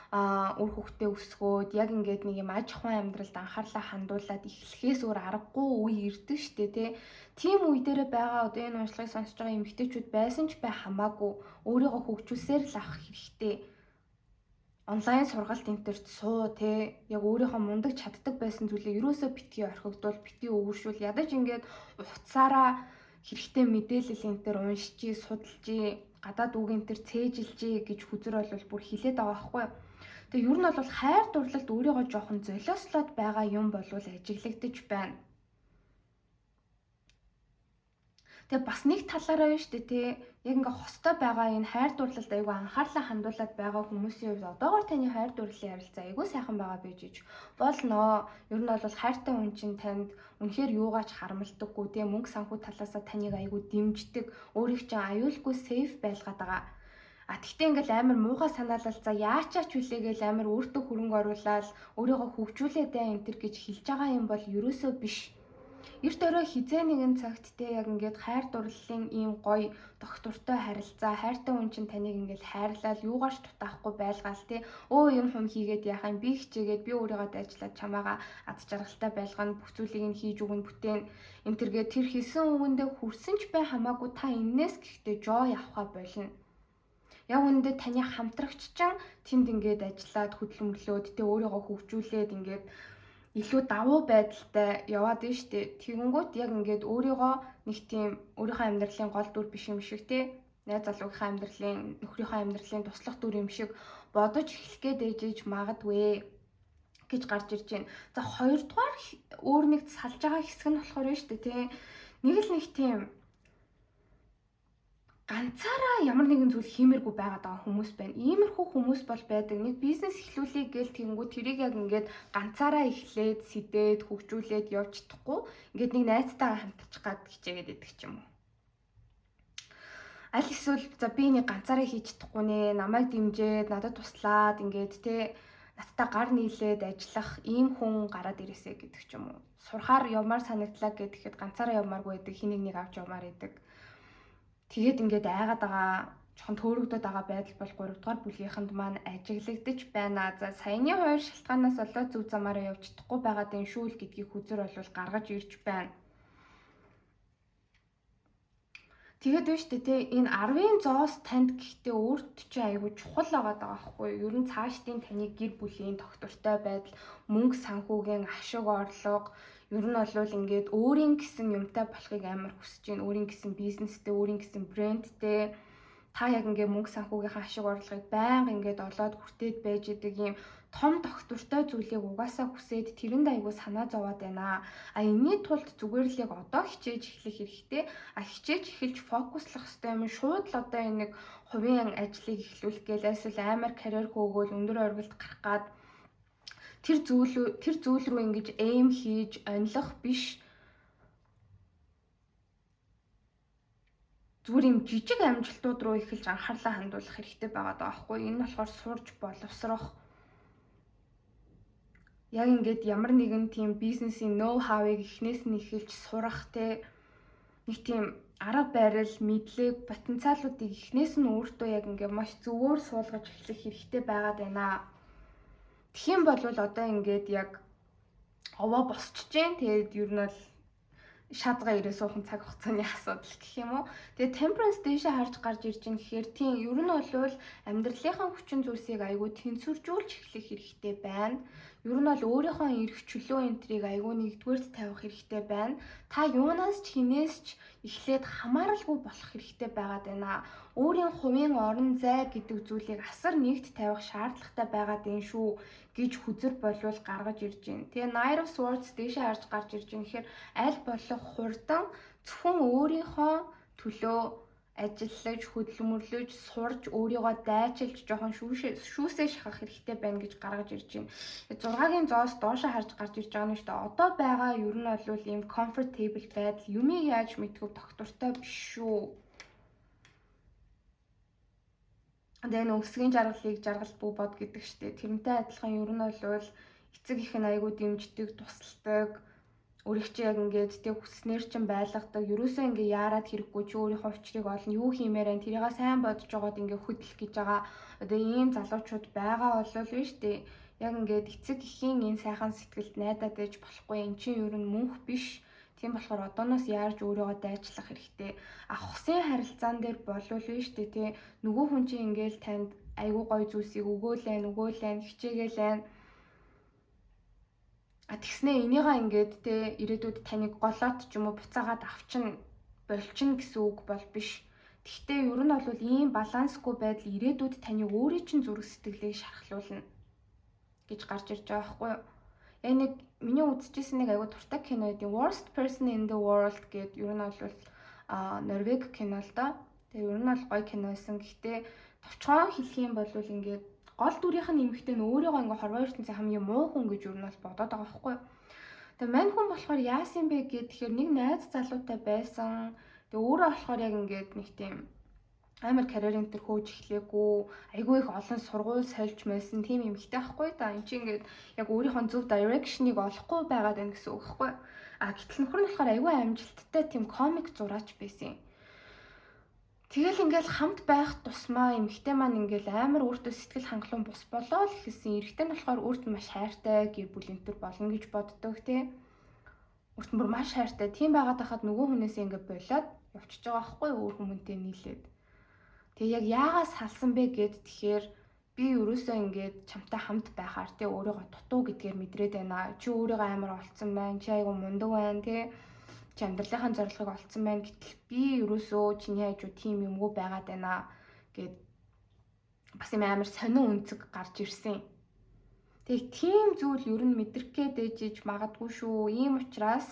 үр хүүхдээ өсгөөд яг ингээд нэг юм аж ахуйн амьдралд анхаарлаа хандуулад эхлэхээс өөр аргагүй үе ирдэг штэ тий. Тийм үе дээрээ байгаа одоо энэ уншлагыг сонсож байгаа эмэгтэйчүүд байсан ч бай хамаагүй өөрийгөө хөгжүүлсээр л авах хэрэгтэй. Онлайн сургалт энтерт суу тий. Яг өөрийнхөө мундаг чаддаг байсан зүйлээ ерөөсөө битгий орхигдвол, битгий өвөршүүл, ядаж ингээд утсаараа хэрэгтэй мэдээлэл энэ төр уншичи, судалжи, гадаад үг энэ төр цээжилжээ гэж хүзэр бол бүр хилээд байгаа байхгүй юу. Тэгээ ер нь бол хайр дурлалд өөрийгөө жоохон золиослоод байгаа юм болвол ажиглагдаж байна. Тэгээ бас нэг талаараа байна шүү дээ тий. Яг ингээ хостой байгаа энэ хайр дурлалд айгүй анхаарлаа хандуулад байгаа хүмүүсийн хувьд одоогор таны хайр дурлалын харилцаа айгүй сайхан байгаа байж ич болно. Ер нь бол хайртай хүн чинь танд үнэхээр юугаач харамлдаггүй тий. Мөнгө санхүү талаасаа таныг айгүй дэмждэг, өөрийг чинь аюулгүй сейф байлгаад байгаа. А тэгтээ ингээл амар муухай санаалал за яачаач хүлээгээл амар өөртөө хөрөнгө оруулаад өөрийгөө хөгжүүлээд бай энэ төр гэж хэлж байгаа юм бол ерөөсөө биш. Эрт өрөө хизээ нэгэн цагт те яг ингээд хайр дурлалын ийм гоё доктортой харилцаа, хайртай хүн чинь таныг ингээд хайрлал юугаарч дутаахгүй байлгаал те өө юм хум хийгээд яах юм, би хичээгээд би өөрийгөө дайжлаад чамаага ад жаргалтай байлгана, бүх зүйлийг нь хийж өгнө, бүтээн энэ төргээ тэр хэлсэн үгэндээ хүрсэн ч бай хамаагүй та эннээс гэхдээ жоо явахаа болно. Яг үүндээ таны хамтрагч чинь тэнд ингээд ажиллаад хөдөлмөрлөөд тэ өөрийгөө хөгжүүлээд ингээд илүү давуу байдалтай яваад байна штэ. Тэгэнгүүт яг ингээд өөрийгөө нэг тийм өөрийнхөө амьдралын гол дүр биш юм шиг те. Найз залуугийнхаа амьдралын, нөхрийнхөө амьдралын туслах дүр юм шиг бодож эхлэх гээд ээжэж магадгүй гэж гарч ирж байна. За, хоёрдугаар өөр нэг салж байгаа хэсэг нь болохоор нь шүү дээ, тий. Нэг л нэг тийм ганцаараа ямар нэгэн зүйл хиймээргүй байгаад байгаа хүмүүс байна. Иймэрхүү хүмүүс бол байдаг. Нэг бизнес эхлүүлэе гээл тэгэнгүүт тэрийг яг ингээд ганцаараа эхлээд, сэдээд, хөгжүүлээд явж чадахгүй. Ингээд нэг найзтайгаа хамтарчих гад хичээгээд идэх ч юм уу. Аль эсвэл за би нэг ганцаараа хийж чадахгүй нэ, намайг дэмжиж, надад туслаад ингээд те надтай гар нийлээд ажиллах ийм хүн гараад ирээсэ гэдэг ч юм уу. Сурахаар явмаар санагдлаа гэхэд ганцаараа явмааргүй байдаг, хин нэг нэг авч явмаар байдаг. Тэгээд ингээд айгаад байгаа, жоохон төөрөгдөд байгаа байдал бол 3 дугаар бүлгийнхэнд маань ажиглагдаж байна. За, саяны хоёр шалтгаанаас болоод зөв замаараа явж чадахгүй байгаад энэ шүү л гэдгийг хүзэр бол гаргаж ирж байна. Тэгээд байна шүү дээ, те, энэ 10-ын зоос танд гэхдээ өөрт чинь айгүй чухал байгаа даа байхгүй юу? Ер нь цаашдын таны гэр бүлийн тогтвортой байдал, мөнгө санхүүгийн ашиг орлого, ер нь бол ингээд өөрийн гэсэн юмтай болохыг амар хүсэж байна. Өөрийн гэсэн бизнестэй, өөрийн гэсэн брэндтэй, та яг ингээд мөнгө санхүүгийнхаа ашиг орлогыг байнга ингээд олоод хүртээд байж идэг юм том тогтвортой зүйлийг угаасаа хүсээд тэрэнд айгуу санаа зовоод байна. А энэний тулд зүгээр л яг одоо хичээж эхлэх хэрэгтэй. А хичээж эхэлж фокуслах хэрэгтэй юм шууд л одоо энэ нэг хувийн ажлыг эхлүүлэх гээл эсвэл амар карьер хөөгөөл өндөр оргилд гарах гад тэр зүйл рүү ингэж aim хийж онилох биш, зүгээр юм жижиг амжилтууд руу эхэлж анхаарлаа хандуулах хэрэгтэй байгаа даа байхгүй. Энэ болохоор сурж боловсрох, яг ингээд ямар нэгэн тийм бизнесийн know how-ыг эхнээс нь эхэлж сурах, те, нэг тийм арга барил, мэдлэг, потенциалуудыг эхнээс нь өөртөө яг ингээд маш зөвөр суулгаж эхлэх хэрэгтэй байгаад байна. Тэгэх юм бол одоо ингээд яг овоо босчж гин. Тэгээд ер нь бол шаазгаа ирээ суухан цаг хугацааны асуудал гэх юм уу. Тэгээ Temperance дээшээ харж гарч ирж байгаа гэхээр тийм, ер нь бол амьдралынхаа хүчин зүйлсийг айгүй тэнцвэржүүлж эхлэх хэрэгтэй байна. Ер нь бол өөрийнхөө эрх чөлөө энтрийг айгүй нэгдүгээрт тавих хэрэгтэй байна. Та юунаас ч хинээс ч эхлээд хамааралгүй болох хэрэгтэй байгаад байна. Өөрийн хувийн орон зай гэдэг зүйлийг асар нэгт тавих шаардлагатай байгаад байна шүү гэж хүзэр болвол гаргаж ирж байна. Тэгээ Knight of Swords дээшээ харж гарч ирж байна гэхээр аль болох хурдан зөвхөн өөрийнхөө төлөө ажиллаж, хөдөлмөрлөж, сурж, өөрийгөө дайчилж, жоохон шүүсээ шахах хэрэгтэй байна гэж гаргаж ирж байна. 6-гийн зоос доошоо харж гарч ирж байгаа нь шүү дээ. Одоо байгаа ер нь бол ийм comfortable байдал, юмыг яаж мэдгүй тогтвортой биш шүү. Тэгээ нөх өсгийн жаргалыг жаргал бүү бод гэдэг штэ. Тэрнтэй адилхан ер нь бол эцэг их нь айгүй дэмждэг, тусалдаг, өөрийг чи яг ингээд тэг хүснээр чинь байлгадаг. Ерөөсөө ингээ яарад хэрэггүй, чи өөрийнхөө учрыг олно. Юу хиймээр байна? Тэрийг сайн бодож жогоод ингээ хөдлөх гэж байгаа. Одоо ийм залуучууд байгаа болол биш үү? Яг ингээд эцэг эхийн энэ сайхан сэтгэлд найдаад байж болохгүй. Эн чинь ер нь мөнх биш. Тийм болохоор одооноос яарж өөрийгөө дайчлах хэрэгтэй. А хосын харилцаан дээр болвол биш үү, те, нөгөө хүн чинь ингээл танд айгүй гой зүйлсийг өгөөлэн, өгөөлэн, хичээгэлэн. А тэгснээ энийгээ ингээд те ирээдүйд таныг голоот ч юм уу буцаагаад авчин болчин гэсэн үг бол биш. Тэгтээ ер нь бол ийм балансгүй байдал ирээдүйд таны өөрийн чинь зүрх сэтгэлийг шархлуулна гэж гарч ирж байгаа байхгүй юу? Яг нэг миний үзчихсэн нэг айгуу дуртай кино гэдэг Worst Person in the World гэдэг, ер нь бол Норвег кино л да. Тэгээ ер нь бол гоё кино байсан. Гэхдээ товчхон хэлэх юм бол ингээд гол дүрийнх нь эмэгтэй нь өөрийгөө ингээ хорвоо ертөнцийн хамгийн муу хүн гэж ер нь бол бодоод байгаа байхгүй юу. Тэгээ мань хүн болохоор яасан бэ гэхээр нэг найз залуутай байсан. Тэгээ өөрөө болохоор яг ингээд нэг тийм амар карьер энэ төр хөөж эхлэегүй, айгүй их олон сургууль сольж мэлсэн тийм эмэгтэй байхгүй да. Энд чинь ингээд яг өөрийнхөө зөв direction-ыг олохгүй байгаад байна гэсэн үг байхгүй. А гэтэл нөхөр нь болохоор айгүй амжилттай тийм комик зураач байсан юм. Тэгэл ингээл хамт байх тусмаа эмэгтэй маань ингээл амар өөртөө сэтгэл хангалуун бус болоо л эхэлсэн. Эрэгтэй нь болохоор өөрт нь маш хайртай гэр бүл энэ төр болно гэж боддог, тий. Өөрт нь бүр маш хайртай. Тийм байгаад хахад нөгөө хүнээсээ ингээ болоод явчихж байгаа байхгүй, өөр хүмүүнтэй нийлээд. Тэгээ яг яагаас салсан бэ гэд тэгэхээр би ерөөсөө ингээд чамтай хамт байхаар, тий, өөрийгөө дутуу гэдгээр мэдрээд байна. Чи өөрийгөө амар олцсон байна. Чи айгу мундаг байна, тий. Чи амьдралынхаа зорилгыг олцсон байна. Гэтэл би ерөөсөө чиний хажуу тийм юмгүй байгаад байна гэд бас юм амар сонин үнцэг гарч ирсэн. Тэгээ тийм зүйл ер нь мэдрэх гээд ээжиж магадгүй шүү. Ийм учраас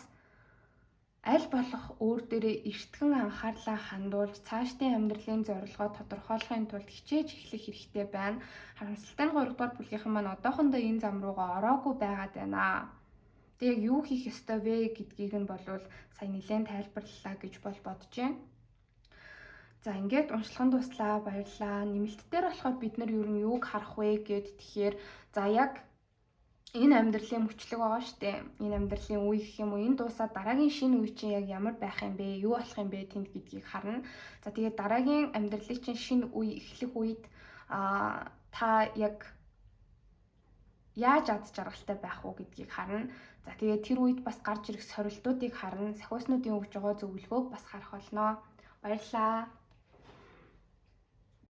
аль болох өөр дээрээ эртгэн анхаарлаа хандуулж цаашдын амьдралын зорилгоо тодорхойлохын тулд хичээж эхлэх хэрэгтэй байна. Харамсалтай нь 3 дугаар бүлгийнхэн маань одоохондоо энэ зам руугаа ороогүй байгаад байна. Тэгээ яг юу хийх ёстой вэ гэдгийг нь болвол сая нэлээд тайлбарлалаа гэж бол бодож байна. За, ингээд уншлаган дуслаа, баярлалаа. Нэмэлт дээр болохоор бид нар ер нь юуг харах вэ гэд, тэгэхээр за, яг энэ амьдралын мөчлөг байгаа штэ. Энэ амьдралын үе гэх юм уу, энэ дуусаад дараагийн шинэ үе чинь яг ямар байх юм бэ? Юу болох юм бэ тэнд гэдгийг харна. За, тэгээд дараагийн амьдралын чинь шинэ үе эхлэх үед та яг яаж аз жаргалтай байх уу гэдгийг харна. За, тэгээд тэр үед бас гарч ирэх сорилтуудыг харна. Сахиуснуудын өгж байгаа зөвлөгөөг бас харах болно. Баярлалаа.